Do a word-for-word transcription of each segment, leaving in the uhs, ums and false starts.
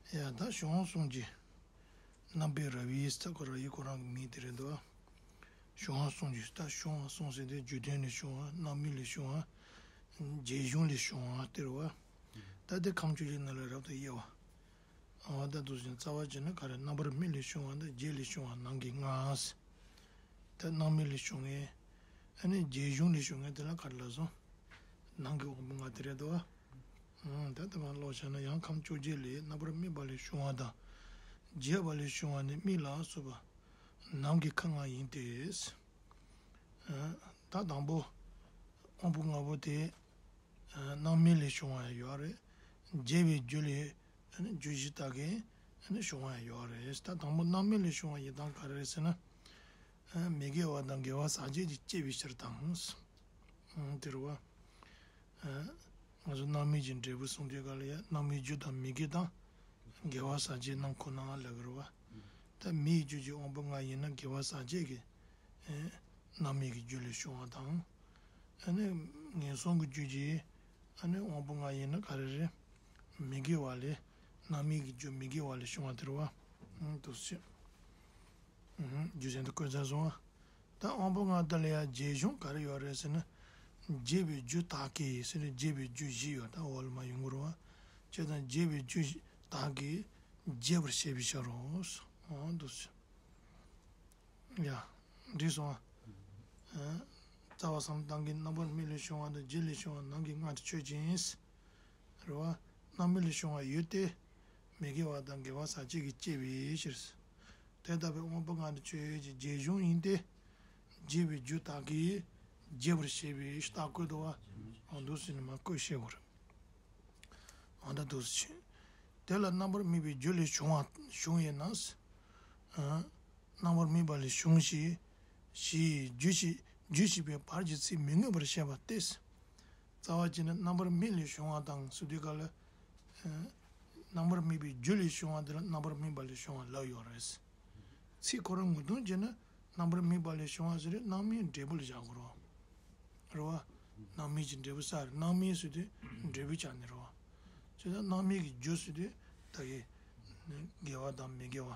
ཡ་ད་གཞུང་དབང་གསུམ་གྱི་རྣམ་པའི་རབ་དབྱེ་ས་ཁོ་ར་ཡི་ཁོ་རང་གི་མིང་དེ་རེད་འདུག་གཞུང་དབང་གསུམ་གྱི་ད་གཞུང་དབང་གསུམ་ཟེར་དུས་རྒྱུ་མཐུན་ལས་བྱུང་བ། རྣམ་སྨིན་ལས་བྱུང་བ། རྗེས་གཞུང་ལས་བྱུང་བ་དེ་རེད་བ། ད་དེ་ཁམས་བཅུ་བཞི་ནང་ལ་རབ་ཏུ་དབྱེ་བ། འོ་ད་འདུག་ཟིན་རྩ་བ་བྱས་ན་ག་རེ། རྣམ་པར་སྨིན་ལས་བྱུང་བ་དང་རྗེས་ལས་བྱུང་བ་ནང་གི་ལྔ། ད་རྣམ་སྨིན་ལས་བྱུང་ངེས། ཨ་ནི་རྗེས་གཞུང་ལས་བྱུང་ངེས་དེ་ལ་ག་རེ་ལབ་སོང་། ནང་གི་དབང་པོ་ལྔ་དེ་རེད་དོ། ཨང་། ད་ལྟ་མ་ཀློག་བྱས་ན་ཡང་ཁམས་བཅོ་བརྒྱད་ལས་རྣམ་པར་སྨིན་པ་ལས་བྱུང་བ་དང་། རྗེས་པ་ལས་བྱུང་བ་ནི་སྨིན་ལ་སོགས་པ་ནང་གི་ཁག་ལྔ་ཡིན་ཏེ། ཨ། ད་དང་པོ་དབང་པོ་ལྔ་པོ་དེ། ཨ། རྣམ་སྨིན་ལས་བྱུང་བ་ཡང་ཡོད་རེད། རྗེས་པའི་རྒྱུ་ལས། ཨ་ནི་རྒྱུ་གཞི་དག་གིས། ཨ་ནི་བྱུང་བ་ཡང་ཡོད་རེད། ད་དང་པོ་རྣམ་སྨིན་ལས་བྱུང་བ་ཡིན་སྟངས་ག་རེ་རེད་ཟེར་ན། ཨ། མི་དགེ་བ་དང་དགེ་བ་ཟག་བཅས་ཀྱིས་བསྐྱེད་པའི་ཕྱིར་དང་། ཨ། དེ་རེད་བ། ཨ། ང་ཚོ་རྣམ་སྨིན་གྱི་འབྲས་བུ་གསུང་དུས་ག་ལ་ཡ་རྣམ་སྨིན་རྒྱུ་དང་མི་དགེ་དང་དགེ་བ་ཟག་བཅས་རྣམས་ཁོ་ན་ལབ་ཀྱི་རེད་བ། ད་མིའི་རྒྱུད་ཀྱི་དབང་པོ་ལྔ་ཡིན་ན་དགེ་བ་ཟག་བཅས་ཀྱི། ཨེ། རྣམ་སྨིན་གྱི་རྒྱུ་ལས་བྱུང་བ་དང་། ཨ་ནི་ངན་སོང་གི་རྒྱུད་ཀྱི། ཨ་ནི་དབང་པོ་ལྔ་ཡིན་ན་ག་རེ་རེད། མི་དགེ་བ་ལས། རྣམ་སྨིན་གྱི་རྒྱུ་མི་དགེ་བ་ལས་བྱུང་བ་དེ་རེད་བ། ཨང་། འདུག་སེ། ཨང་། རྒྱུ་མཚན་དེ་བཀོད་ཚར་སོང་བ། ད་དབང་པོ་ལྔ་དེ་ལ་ཡང་རྗེས་གཞུང་ག་རེ་ཡོད་རེད་ཟེར་ན། རྗེས་པའི་རྒྱུ་དག་གིས་ཟེར་ནས་རྗེས་པའི་རྒྱུ་བཞི་ཡོད། ད་འོག་ལ་མར་ཡོང་གི་རེད་བ། བྱས་ཙང་རྗེས་པའི་རྒྱུ་བཞི་དག་གིས་བསྐྱེད་པར་བྱེད་པའི་ཕྱིར་རོ། ཨང་། འདུག་སེ། ཡ། འགྲིག་སོང་ཨ། ཨ། རྩ་བ་བསམ་བློ་བཏང་གིན་རྣམ་པར་སྨིན་ལས་བྱུང་བ་དང་རྗེས་ལས་བྱུང་བ་ནང་གི་ལྔ་དེ་ཆོས་ཅན། རེད་བ། རྣམ་སྨིན་ལས་བྱུང་བ་ཡོད་དེ། མི་དགེ་བ་དང་དགེ་བ་ཟག་བཅས་ཀྱིས་བསྐྱེད་པའི་ཕྱིར། དེ་ལྟ་བུའི་དབང་པོ་ལྔ་དེ་ཆོས་ཅན་རྗེས་གཞུང་ཡིན་ཏེ། བསྐྱེད་པའི་རྒྱུ་དག་གིས་བསྐྱེད་པར་བྱེད་པའི་རྟགས་བཀོད་དོ་བ། འོ་འདུག་སེ་ནི་མ་བཀོད་བཤད་དགོས་རེད། འོ་ད་འདུག་སེ་བྱེད། དེ་ལ་རྣམ་པར་སྨིན་པའི་རྒྱུ་ལས་བྱུང་བ་བྱུང་ཡིན་ན། ཨ། རྣམ་པར་སྨིན་པ་ལས་བྱུང་ཞེས། ཞེས་རྒྱུ་ཞེས་རྒྱུ་ཞེས་པའི་བར་གྱི་ཚིག་མི་མངོན་པར་བཤད་པ་སྟེ། རྩ་བ་བྱས་ན་རྣམ་པར་སྨིན་ལས་བྱུང་བ་དང་ཟེར་དུས་ག་ལ། ཨ། རྣམ་པར་སྨིན་པའི་རྒྱུ་ལས་བྱུང་བ་དེ་ལ་རྣམ་པར་སྨིན་པ་ལས་བྱུང་བ་ལབ་ཡོད་རེད། ཚིག་ཁོ་རང་ངོས་བསྟན་བྱས་ན་རྣམ་པར་སྨིན་པ་ལས་བྱུང་བ་ཟེར་དུས་རྣམ་སྨིན་འབྲས་བུ་ལ་བཞག་དགོས་རེད། རེད་བ། རྣམ་སྨིན་གྱི་འབྲས་བུ་ས་རེད། རྣམ་སྨིན་ཟེར་དུས་འབྲས་བུ་ཆགས་ནས་རེད་བ། བྱས་ཙང་རྣམ་སྨིན་གྱི་རྒྱུ་ཟེར་དུས་ད་གི་དགེ་བ་དང་མི་དགེ་བ།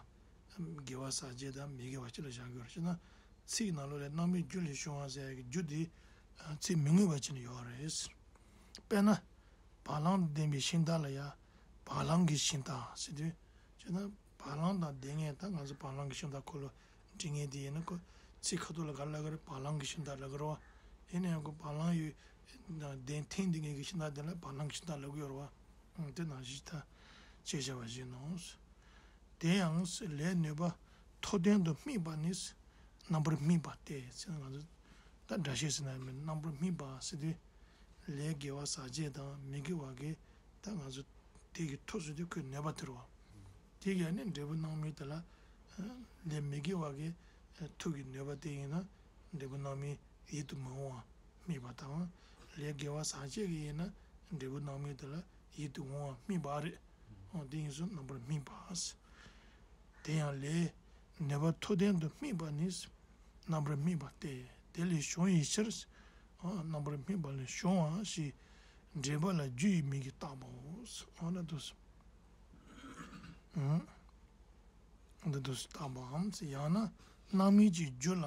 དགེ་བ་ཟག་བཅས་དང་མི་དགེ་བ་སྤྱི་ལ་བཞག་དགོས་རེད། བྱས་ན་ཚིག་ནང་ལོགས་ལ་རྣམ་སྨིན་རྒྱུ་ལས་བྱུང་བ་ཟེར་ཡག་གི་རྒྱུ་དེ་ཚིག་མི་མངོན་པ་བྱས་ནས་ཡོད་རེད། དཔེར་ན། བ་ལང་ལྡན་པའི་ཤིང་རྟ་ལ་ཡང་བ་ལང་གི་ཤིང་རྟ་ཟེར་དུས། བྱས་ན་བ་ལང་དང་ལྡན་མཁན་ད་ང་ཚོ་བ་ལང་གི་ཤིང་རྟ་འཁོར་ལོ་འགྲིག་མཁན་དེ་ཡིན་ན་ཁོ་ཚིག་ཁ་ཐོག་ལ་ག་རེ་ལབ་ཀྱི་རེད། བ་ལང་གི་ཤིང་རྟ་ལབ་ཀྱི་རེད་བ། ཡིན་ན་ཡང་ཁོ་བ་ལང་ཡོད་ལྡན་ཐེངས་འདི་ངེད་ཀྱི་ཤིང་རྟ་དེ་ལ་བ་ལང་གི་ཤིང་རྟ་ལབ་ཀྱི་ཡོད་རེད་བ། དེ་ནང་བཞིན་ད་ཅེས་བྱ་བ་བཞིན་ནོ། དེ་ཡང་ལས་ནུས་པ་མཐོ་ལྡན་དུ་སྨིན་པ་ནི་རྣམ་པར་སྨིན་པ་སྟེ་ཟེར་ན་ང་ཚོ་ད་སྒྲ་བཤད་ཟེར་ན་ཡང་མིན། རྣམ་པར་སྨིན་པ་ཟེར་དུས་ལས་དགེ་བ་ཟག་བཅས་དང་མི་དགེ་བ་གི་ད་ང་ཚོ་དེ་གི་མཐོ་ཟེར་དུས་ཁོའི་ནུས་པ་དེ་རེད་བ། དེ་ག་ནི་འབྲས་བུ་རྣམ་སྨིན་དེ་ལ་ལས་མི་དགེ་བ་གི་མཐོ་གི་ནུས་པ་དེ་ཡིན་ན་འབྲས་བུ་རྣམ་སྨིན་ཡིད་དུ་མི་འོང་བ་སྨིན་པ་དང་། ལས་དགེ་བ་ཟག་བཅས་ཀྱི་ཡིན་ན་འབྲས་བུ་རྣམ་སྨིན་དེ་ལ་ཡིད་དུ་འོང་བ་སྨིན་པ་རེད། འོ་དེ་ཡིན་ཙང་རྣམ་པར་སྨིན་པ། དེ་ཡང་ལས་ནུས་པ་མཐོ་ལྡན་དུ་སྨིན་པ་ནི་རྣམ་པར་སྨིན་པ་སྟེ། དེ་ལས་བྱུང་བའི་ཕྱིར། རྣམ་པར་སྨིན་པ་ལས་བྱུང་བ་ཞེས་འདྲེན་པ་ལ་རྒྱུ་ཡི་མིང་གིས་བཏགས་པའོ། འོ་ན་དུ། འདི་དུ་བཏགས་པའམ། ཡང་ན་རྣམ་སྨིན་གྱི་རྒྱུ་ལ་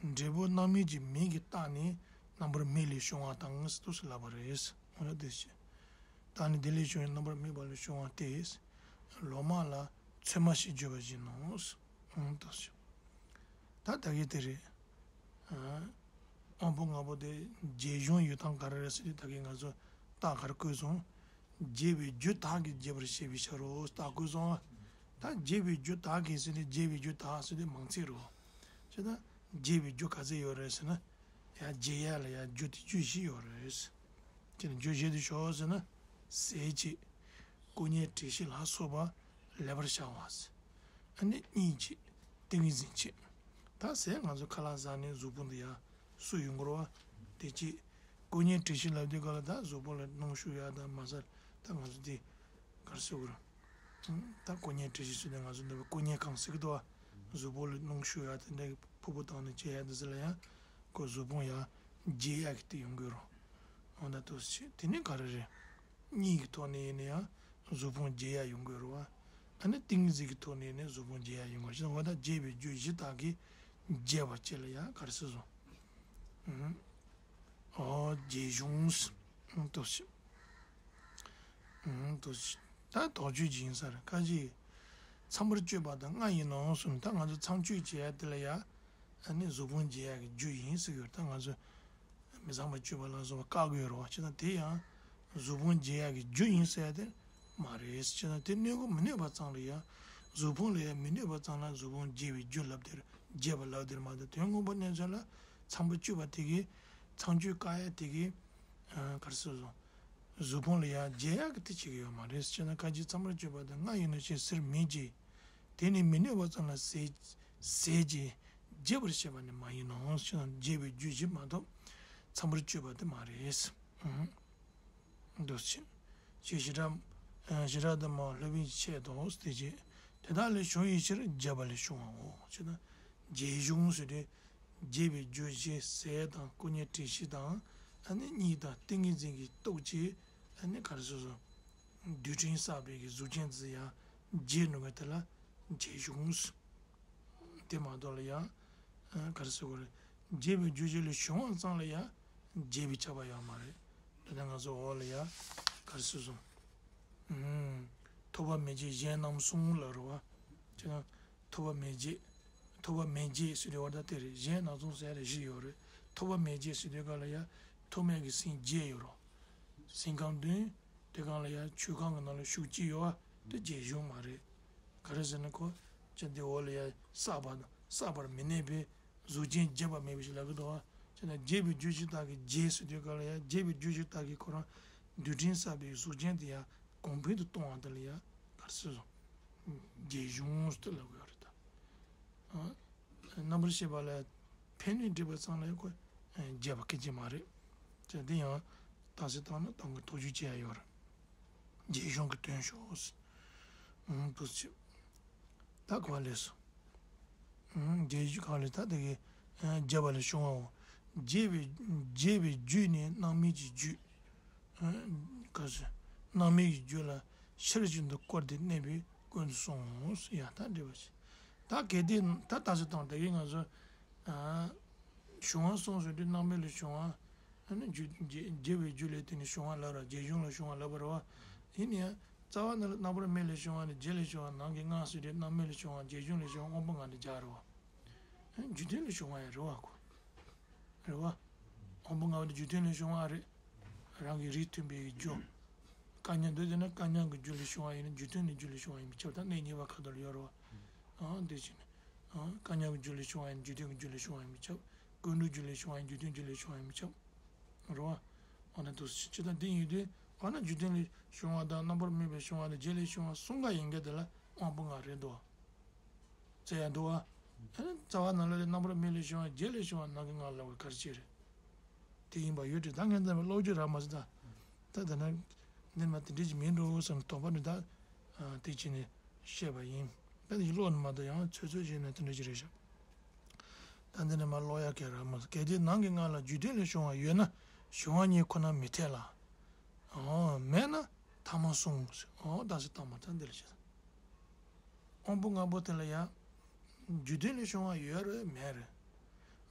འབྲས་བུ་རྣམ་སྨིན་གྱི་མིང་གིས་བཏགས་ནས་རྣམ་པར་སྨིན་ལས་བྱུང་བ་དང་དུ་ལབ་པ་རེད། འོ་ན་དེ་བཞིན། ད་ནི་དེ་ལས་བྱུང་བའི་རྣམ་པར་སྨིན་པ་ལས་བྱུང་བ་སྟེ། ལོ་མ་ལ་ཚོད་མ་ཞེས་བརྗོད་པ་བཞིན་ནོ། འོ་ན་དུ། ད་ད་གི་དེ་རེད། དབང་པོ་ལྔ་པོ་དེ་རྗེས་གཞུང་ཡོད་སྟངས་ག་རེ་རེད་ཟེར་དུས་ད་གི་ང་ཚོ་རྟགས་ག་རེ་བཀོད་སོང་། བསྐྱེད་པའི་རྒྱུ་དག་གིས་བསྐྱེད་པར་བྱེད་པའི་ཕྱིར་རོ། རྟགས་བཀོད་སོང་། ད་བསྐྱེད་པའི་རྒྱུ་དག་གིས་ཟེར་ནས་བསྐྱེད་པའི་རྒྱུ་དག་ཟེར་དུས་མང་ཚིག་རོ། བྱས་ན་བསྐྱེད་པའི་རྒྱུ་ག་ཚད་ཡོད་རེད་ཟེར་ན། ཡང་བསྐྱེད་ཡ་ལ་ཡང་རྒྱུ་དེ་རྒྱུ་བཞི་ཡོད་རེད། དེ་ནི་རྒྱུ་བཞི་དེ་ཤོག་ཟེར་ན། ཟས་བཅས། སྐུ་བརྙན་བྲིས་ཤིང་ལ་སོགས་པ་ལེགས་པར་སྦྱར་བ། ཨ་ནི་གཉིས་བཅས། ཏིང་ངེ་འཛིན་བཅས། ད་ཟས་ང་ཚོ་ཁ་ལག་ཟ་ནས་གཟུགས་ཕུང་དུ་ཡང་སུ་ཡོང་གི་རེད་བ། དེ་བཅས། སྐུ་བརྙན་བྲིས་ཤིང་ལབ་དུས་ག་ལ་ད་གཟུགས་ཕུང་ལ་སྣུམ་བྱུག་ཡ་དང་མ་ཟ་ད་ང་ཚོ་དེ་ག་རེ་ཟེར་དགོས་རེད། ད་སྐུ་བརྙན་བྲིས་ཤིང་ཟེར་ནས་ང་ཚོ་འདི་སྐུ་བརྙན་གང་ཟེར་གི་འདུག་བ། གཟུགས་ཕུང་ལ་སྣུམ་བྱུག་ཡ་དེ་འདྲའི་ཕུར་བུ་བཏང་ནས་བྱེད་ཡ་དེ་ཚོ་ལ་ཡང་ཁོ་གཟུགས་ཕུང་ཡང་རྒྱས་ཡ་གི་དེ་ཡོང་གི་རེད། འོ་ན་དུ་ཟེར་དེ་ནི་ག་རེ་རེད། གཉིད་ཀྱི་ཐོག་ནས་ཡིན་ན་ཡང་གཟུགས་ཕུང་རྒྱས་ཡ་ཡོང་གི་རེད་བ། ཨ་ནི་ཏིང་ངེ་འཛིན་གྱི་ཐོག་ནས་ནི་གཟུགས་ཕུང་རྒྱས་ཡ་ཡིན་དགོས་ཤེ་ན། འོ་ད་རྒྱས་པའི་རྒྱུ་བཞི་དག་གིས་རྒྱས་པ་བྱེད་ལ་ཡ་ག་རེ་ཟེར་སོང་། ཨོ་རྒྱས་གཞུང་། ཏོག་ཅིག་ཏོག་ཅིག་ད་དོགས་གཅོད་ཅིག་ཡིན་ས་རེད། ཁ་ཅིག་ཚངས་པར་སྤྱོད་པ་དང་ལྔ་ཡིན་ནོ་གསུངས། ད་ང་ཚོ་ཚངས་སྤྱོད་བྱེད་ཡ་དེ་ལ་ཡ་ཨ་ནི་གཟུགས་ཕུང་རྒྱས་ཡ་གི་རྒྱུ་ཡིན་ཟེར་གྱི་ཡོད། ད་ང་ཚོ་མི་ཚངས་པར་སྤྱོད་པ་ལ་སོགས་པ་བཀག་གི་ཡོད་རེད་བ། བྱས་ན་དེ་ཡང་གཟུགས་ཕུང་རྒྱས་ཡ་གི་རྒྱུ་ཡིན་ཟེར་ཡ་དེ་མ་རེད། བྱས་ན་དེ་གནོད་གི་མི་གནོད་པ་ཙམ་ལ་ཡ། གཟུགས་ཕུང་ལ་ཡ་མི་གནོད་པ་ཙམ་ལ་གཟུགས་ཕུང་རྒྱས་པའི་རྒྱུ་ལབ་དེར་རྒྱས་པ་ལབ་དེར་མ་གཏོགས། དོན་དངོས་པོ་གནས་ཚུལ་ལ་ཚངས་པར་སྤྱོད་པ་དེ་གིས་ཚངས་སྤྱོད་བཀག་ཡ་དེ་གིས་ག་རེ་ཟེར་སོང་། གཟུགས་ཕུང་ལ་ཡ་རྒྱས་ཡ་གི་དེ་བྱེད་ཀྱི་ཡོད་མ་རེད། བྱས་ན་ཁ་ཅིག་ཚངས་པར་སྤྱོད་པ་དང་ལྔ་ཡིན་ནོ་ཞེས་ཟེར་མོད་ཀྱི། དེ་ནི་མི་གནོད་པ་ཙམ་ལ་ཟད་ཟད་ཅིང་རྒྱས་པར་བྱེད་པ་ནི་མ་ཡིན་ནོ། ཞེ་ན་རྒྱས་པའི་རྒྱུ་བཞི་མ་གཏོགས་ཚངས་པར་སྤྱོད་པ་དེ་མ་རེད། ཨུམ། འདུག་ཅེས། ཞེས་བྱེ་བྲག་ཨ་བྱེ་བྲག་སྡོམ་པ་སློབ་དཔོན་གྱི་ཆེད་དུ་དེ་བྱས། དེ་དག་ལས་བྱུང་བའི་ཕྱིར་རྒྱས་པ་ལས་བྱུང་བའོ། ཞེ་ན། རྒྱས་གཞུང་ཟེར་དུས། རྒྱས་པའི་རྒྱུ་བཞི་ཟས་དང་སྐུ་བརྙན་བྲིས་གཞི་དང་། ཨ་ནི་གཉིས་དང་ཏིང་ངེ་འཛིན་གྱི་སྟོབས་ཀྱིས་ཨ་ནི་ག་རེ་ཟེར་སོང་། རྡུལ་ཕྲན་བསགས་པའི་གི་གཟུགས་ཅན་དེ་ཡང་རྒྱས་ནུས་པ་དེ་ལ་རྒྱས་གཞུང་ཟེར། དེ་མ་གཏོགས་ལ་ཡང་ཨ་ག་རེ་ཟེར་དགོས་རེད། རྒྱས་པའི་རྒྱུ་བཞི་ལས་བྱུང་བ་ཙམ་ལ་ཡང་རྒྱས་པའི་ཁྱབ་པ་ཡོད་མ་རེད། དེ་ནས་ང་ཚོ་འོག་ལ་ཡང་ག་རེ་ཟེར་སོང་། ཨུམ། ཐོབ་པ་མེད་བྱས་གཞན་རྣམ་གསུམ་ལ་རེད་བ། བྱས་ན། ཐོབ་པ་མེད་བྱས། ཐོབ་པ་མེད་བྱས་ཟེར་དུས་བར་ད་དེ་རེད། གཞན་རྣམ་གསུམ་ཟེར་ཡ་རེ་བཞི་ཡོད་རེད། ཐོབ་པ་མེད་བྱས་ཟེར་དུས་སྐབས་ལ་ཡ། ཐོབ་མེད་ཀྱི་སེམས་བརྒྱད་ཡོད་རེད། སེམས་ཁམས་བདུན། དེ་སྒང་ལ་ཡ་ཆོས་ཁམས་ཀྱི་ནང་ལ་ཤུགས་གཅིག་ཡོད་བ། དེ་རྒྱས་གཞུང་མ་རེད། ག་རེ་ཟེར་ན་ཁོ། ཅི་འདི་འོག་ལ་ཡ་བསགས་པ་དང་བསགས་པར་མི་གནས་པའི་གཟུགས་ཅན་རྒྱས་པ་མེད་པ་ཞིག་ལབ་ཀྱི་འདུག་བ། ཅི་ན་རྒྱས་པའི་རྒྱུ་བཞི་དག་གིས་རྒྱས་ཟེར་དུས་སྐབས་ལ་ཡ་རྒྱས་པའི་རྒྱུ་བཞི་དག་གིས་ཁོ་རང་རྡུལ་ཕྲན་བསགས་པའི་གཟུགས་ཅན་དེ་ཡ་གོང་འཕེལ་དུ་གཏོང་བ་དེ་ལ་ཡ་ག་རེ་ཟེར་སོང་། རྒྱས་གཞུང་ཟེར་ལབ་ཀྱི་ཡོད་རེད་ད། ཨ། རྣམ་པར་ཤེས་པ་ལ་ཕན་གནོད་འདྲེས་པ་ཙམ་ལ་ཁོ་རྒྱས་པ་སྐད་ཅིག་མ་རེད། ཅེས་འདི་ཡང་རྟགས་གསལ་བཏང་ན་གཏོང་གི་དོགས་གཅོད་བྱེད་ཡ་ཡོད་རེད། རྒྱས་གཞུང་གི་དོན་ཤོག་ཨུམ་དུ་ཆེ། ད་ག་ལས་སོ། ཨུམ་རྒྱས་གཞུང་ག་ལས་ད་དེ་གི་རྒྱས་པ་ལས་བྱུང་བའོ། རྒྱས་པའི་རྒྱས་པའི་རྒྱུད་ནི་སྣང་མེད་ཀྱི་རྒྱུད། ག་ཟེར། སྣང་མེད་ཀྱི་རྒྱུད་ལ་ཤེར་བཞིན་དུ་བསྐོར་ཏེ་གནས་པའི་སྐུ་མདོར་སོང་ཡ། ད་འགྲེལ་པ་བྱེད། ད་གལ་ཏེ་ད་ལྟ་ཚོད་དང་ད་གིན་ང་ཚོ་བྱུང་བ་གསུངས་ཟེར་དུས་སྣང་མེད་ལས་བྱུང་བ། ཨ་ནི་རྒྱུ་རྒྱས་རྒྱས་པའི་རྒྱུད་ལས་དེ་ནི་བྱུང་བ་ལབ་ར་རྒྱས་གཞུང་ལ་བྱུང་བ་ལབ་པ་རེད་བ། ཡིན་ན་ཡང་རྩ་བ་ནི་ལ་རྣམ་པར་མེད་ལས་བྱུང་བ་ནི་རྒྱས་ལས་བྱུང་བ་ནང་གི་སྔགས་ཟེར་དུས་སྣང་མེད་ལས་བྱུང་བ་རྒྱས་གཞུང་ལས་བྱུང་བ་དབང་པོ་ལྔ་ནི་རྒྱས་རེད་བ། རྒྱུ་མཐུན་ལས་བྱུང་བ་ཡང་རེད་བ་ཁོ། རེད་བ། དབང་པོ་ལྔ་པོ་དེ་རྒྱུ་མཐུན་ལས་བྱུང་བ་རེད། རང་གི་རིགས་མཐུན་པའི་རྒྱུ། བཀའ་ཉན་འདོད་དེ་ན་བཀའ་ཉན་གྱི་རྒྱུ་ལས་བྱུང་བ་ཡིན་ན་རྒྱུ་མཐུན་གྱི་རྒྱུ་ལས་བྱུང་བ་ཡིན་མི་ཁྱབ། ད་གནས་གཉིས་པ་ཁ་ཐོར་ལ་ཡོད་རེད་བ། ཨང་དེ་བཞིན། ཨང་བཀའ་ཉན་གྱི་རྒྱུ་ལས་བྱུང་བ་ཡིན་ན་རྒྱུ་མཐུན་གྱི་རྒྱུ་ལས་བྱུང་བ་ཡིན་མི་ཁྱབ། ཀུན་འགྲོའི་རྒྱུ་ལས་བྱུང་བ་ཡིན་ན་རྒྱུ་མཐུན་རྒྱུ་ལས་བྱུང་བ་ཡིན་མི་ཁྱབ། རེད་བ། འོ་ན་དུ་སྤྱི་དང་འདི་ཡིན་དུས་འོ་ན་རྒྱུ་མཐུན་ལས་བྱུང་བ་དང་རྣམ་པར་མེད་པའི་བྱུང་བ་དང་རྒྱས་ལས་བྱུང་བ་གསུམ་ཀ་ཡིན་མཁན་དེ་ལ་དབང་པོ་ལྔ་རེད་འདུག་བ། ཟེར་ཡ་འདུག་བ། ཨ་ནི་རྩ་བ་ནང་ལོགས་ལས་རྣམ་པར་མེད་ལས་བྱུང་བ་རྒྱས་ལས་བྱུང་བ་ནང་གི་ལྔ་ལབ་པ་ག་རེ་བྱས་རེད། དེ་ཡིན་པ་ཡོད་དྲི་ད་ངས་འདི་ལ་ཀློག་རྒྱུ་རག་མ་སོང་ད། ད་ད་ན། འདི་མ་དེ་འདྲ་ཅིག་མིན་འགྲོ་བསམ་དོགས་པ་འདི་ད། དེ་ཅི་ནས་བཤད་པ་ཡིན། ད་དེ་ཀློག་ནི་མ་གཏོགས་ཡང་ཚོད་ཚོད་བྱས་ནས་དེ་འདྲ་ཅིག་རེད་ཤག་ད་འདི་ནས་མ་ཀློག་ཡ་གལ་རག་མ་སོང་། གལ་ཏེ་ནང་གི་ལྔ་ལ་རྒྱུ་མཐུན་ལས་བྱུང་བ་ཡོད་ན་བྱུང་བ་ཉིད་ཁོ་ན་མི་འཐད་ལ། འོ་མེད་ན་ཐ་མ་གསུངས། འོ་ད་སེ་ཐ་མ་ད་འདི་ལ་བྱེད། དབང་པོ་ལྔ་པོ་དེ་ལ་ཡང་། རྒྱུ་མཐུན་ལས་བྱུང་བ་ཡོད་རེད་མེད་རེད།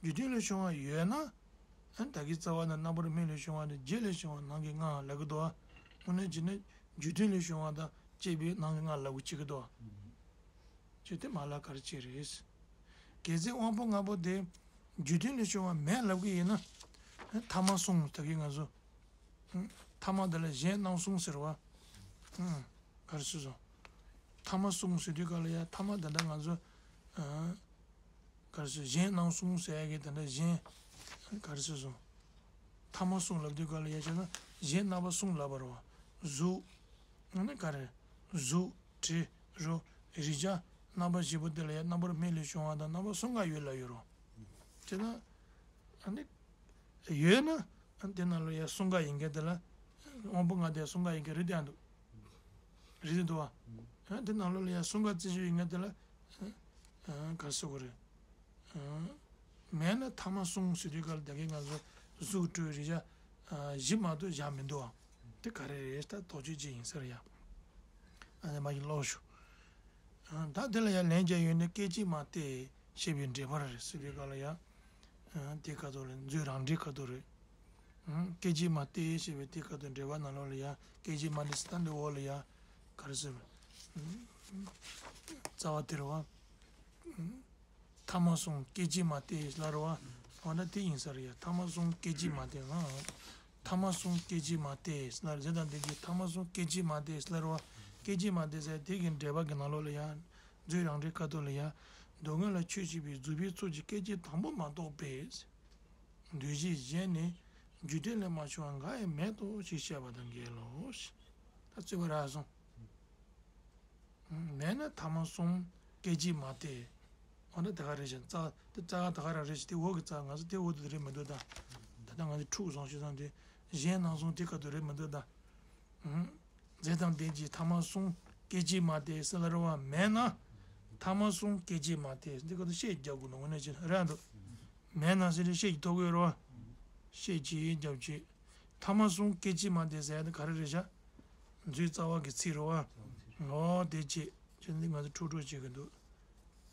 རྒྱུ་མཐུན་ལས་བྱུང་བ་ཡོད་ན། ཨ་ད་གི་རྩ་བ་ནི་རྣམ་པར་མེད་ལས་བྱུང་བ་ནི་རྒྱས་ལས་བྱུང་བ་ནང་གི་ལྔ་ལབ་ཀྱི་འདུག་བ། དངོས་གནས་བྱས་ན་རྒྱུ་མཐུན་ལས་བྱུང་བ་དང་བཅས་པའི་ནང་གི་ལྔ་ལབ་ཀྱི་བྱེད་ཀྱི་འདུག་བ། ཅེས་དེ་མ་ལ་གར་བྱེད་རེད། གལ་སྲིད་དབང་པོ་ལྔ་པོ་དེ་རྒྱུ་མཐུན་ལས་བྱུང་བ་མེད་ལབ་ཀྱི་ཡིན་ན། ཨ་ཐ་མ་གསུངས་ད་གི་ང་ཚོ། ཐ་མ་དེ་ལ་གཞན་རྣམ་གསུམ་ཟེར་བ། ག་རེ་ཟེར་སོང་། ཐ་མ་གསུམ་ཟེར་དུས་ག་ལ་ཡ་ཐ་མ་དེ་འདྲ་ང་ཚོ། ག་རེ་ཟེར་གཞན་རྣམ་གསུམ་ཟེར་ཡ་གི་དེ་འདྲ་གཞན། ག་རེ་ཟེར་སོང་། ཐ་མ་གསུམ་ལབ་དུས་ག་ལ་ཡ་བྱས་ན་གཞན་རྣམ་པ་གསུམ་ལབ་པ་རེད་བ། གཟུགས། ཨ་ནི་ག་རེ། གཟུགས། དྲི། རོ། རེག་བྱ། རྣམ་པ་བཞི་པོ་དེ་ལ་ཡ་རྣམ་པར་མེད་ལས་བྱུང་བ་དང་རྣམ་པ་གསུམ་ཀ་ཡོད་ལབ་ཡོད་རེད་བ། བྱས་ན། ཨ་ནི། ཡོད་ན། ཨ་དེ་ནང་ལོགས་ཡ་གསུམ་ཀ་ཡིན་མཁན་དེ་ལ། དབང་པོ་ལྔ་དེ་གསུམ་ཀ་ཡིན་མཁན་རེད་དེ་ཨ་འདུག་རེད་དེ་འདུག་བ། ཨ་དེ་ནང་ལོགས་ལ་ཡ་གསུམ་ཀ་རྩིས་ཞིབ་ཡིན་མཁན་དེ་ལ། ཨ་ག་རེ་ཟེར་དགོས་རེད། ཨ་མེད་ན་ཐ་མ་གསུམ་ཟེར་དུས་ག་ལ་ད་གིན་ང་ཚོ་གཟུགས་སྤྲོས་རེག་བྱ། ཨ་བཞི་མ་གཏོགས་བཞག་མི་འདུག་བ། དེ་ག་རེ་རེད་ད་དོགས་གཅོད་ཅིག་ཡིན་ས་རེད་ཡ། ཨ་ནི་མ་གི་ཀློག་ཞུ། ད་དེ་ལ་ཡང་ལན་རྒྱག་ཡོད་ན་སྐད་ཅིག་མ་སྟེ་ཞེས་པའི་འགྲེལ་པ་རེད་ཟེར་བའི་སྐབས་ལ་ཡང་། དེ་ཁ་ཐོག་ལ་མཛོད་རང་འགྲེལ་ཁ་ཐོག་རེད། སྐད་ཅིག་མ་སྟེ་ཞེས་པའི་དེ་ཁ་ཐོག་འགྲེལ་པ་ནང་ལོགས་ལ་ཡང་སྐད་ཅིག་མ་སྟེ་ཟེར་ད་འདི་འོག་ལ་ཡང་ག་རེ་ཟེར། རྩ་བ་དེ་རེད་བ། ཐ་མ་གསུམ་སྐད་ཅིག་མ་སྟེ་ལབ་རེད་བ། འོ་ན་དེ་ཡིན་ས་རེད་ཡ། ཐ་མ་གསུམ་སྐད་ཅིག་མ་སྟེ་ལ། ཐ་མ་གསུམ་སྐད་ཅིག་མ་སྟེ་ལབ་རེད། དང་དེ་གི་ཐ་མ་གསུམ་སྐད་ཅིག་མ་སྟེ་ལབ་རེད་བ། སྐད་ཅིག་མ་སྟེ་ཟེར་དེ་གི་འགྲེལ་པ་གི་ནང་ལོགས་ལ་ཡ། མཛོད་རང་འགྲེལ་ཁ་ཐོག་ལ་ཡ། སྡུག་བསྔལ་ལ་ཆོས་ཤེས་པའི་རྫོགས་པའི་ཚོགས་ཀྱི་སྐད་ཅིག་དང་པོ་མ་གཏོགས་པའི། འདུས་བྱས་གཞན་ནི་རྒྱུ་མཐུན་ལས་མ་བྱུང་བ་འགའ་ཡང་མེད་དོ་ཞེས་བཤད་པ་དང་འགལ་ལོ། ད་རྩོད་པ་རག་སོང་། མེད་ན་ཐ་མ་གསུམ་སྐད་ཅིག་མ་སྟེ། འོ་ན་ད་ག་རེ་བྱས་རྩ་དེ་རྩ་ག་ད་ག་རང་རེ་བྱས་དེ་འོག་གི་རྩ་ང་ཚོ་དེ་འོག་ཏུ་རེད་མི་འདུག་ད། ད་ལྟ་ང་ཚོ་འཁྲུག་སོང་ཞུ་སྟངས་དེ་གཞན་ནང་གསུམ་དེ་ཁ་ཐུག་རེད་མི་འདུག་ད། རྫས་དང་ལྡན་གྱི་ཐ་མ་གསུམ་སྐད་ཅིག་མ་སྟེ་ཟེར་ལ་རེ་བ་མེད་ན། ཐ་མ་གསུམ་སྐད་ཅིག་མ་སྟེ་འདི་ཁ་ཐུག་ཤད་རྒྱག་དགོས་ནོ་དངོས་གནས་བྱས་ན་རེད་འདུག་མེད་ན་ཟེར་ཏེ་ཤད་ཀྱི་ཐོག་གི་རེ་བ། ཤད་ཀྱི་རྒྱབ་ཀྱི། ཐ་མ་གསུམ་སྐད་ཅིག་མ་སྟེ་ཟེར་ཡ་དེ་ག་རེ་རེད་ཤག་མཛོད་རྩ་བ་གི་ཚིག་རེད་བ། འོ་དེ་བྱས་ཅི་འདི་ང་ཚོ་འཁྲུག་འཁྲུག་བྱེད་ཀྱི་འདུག་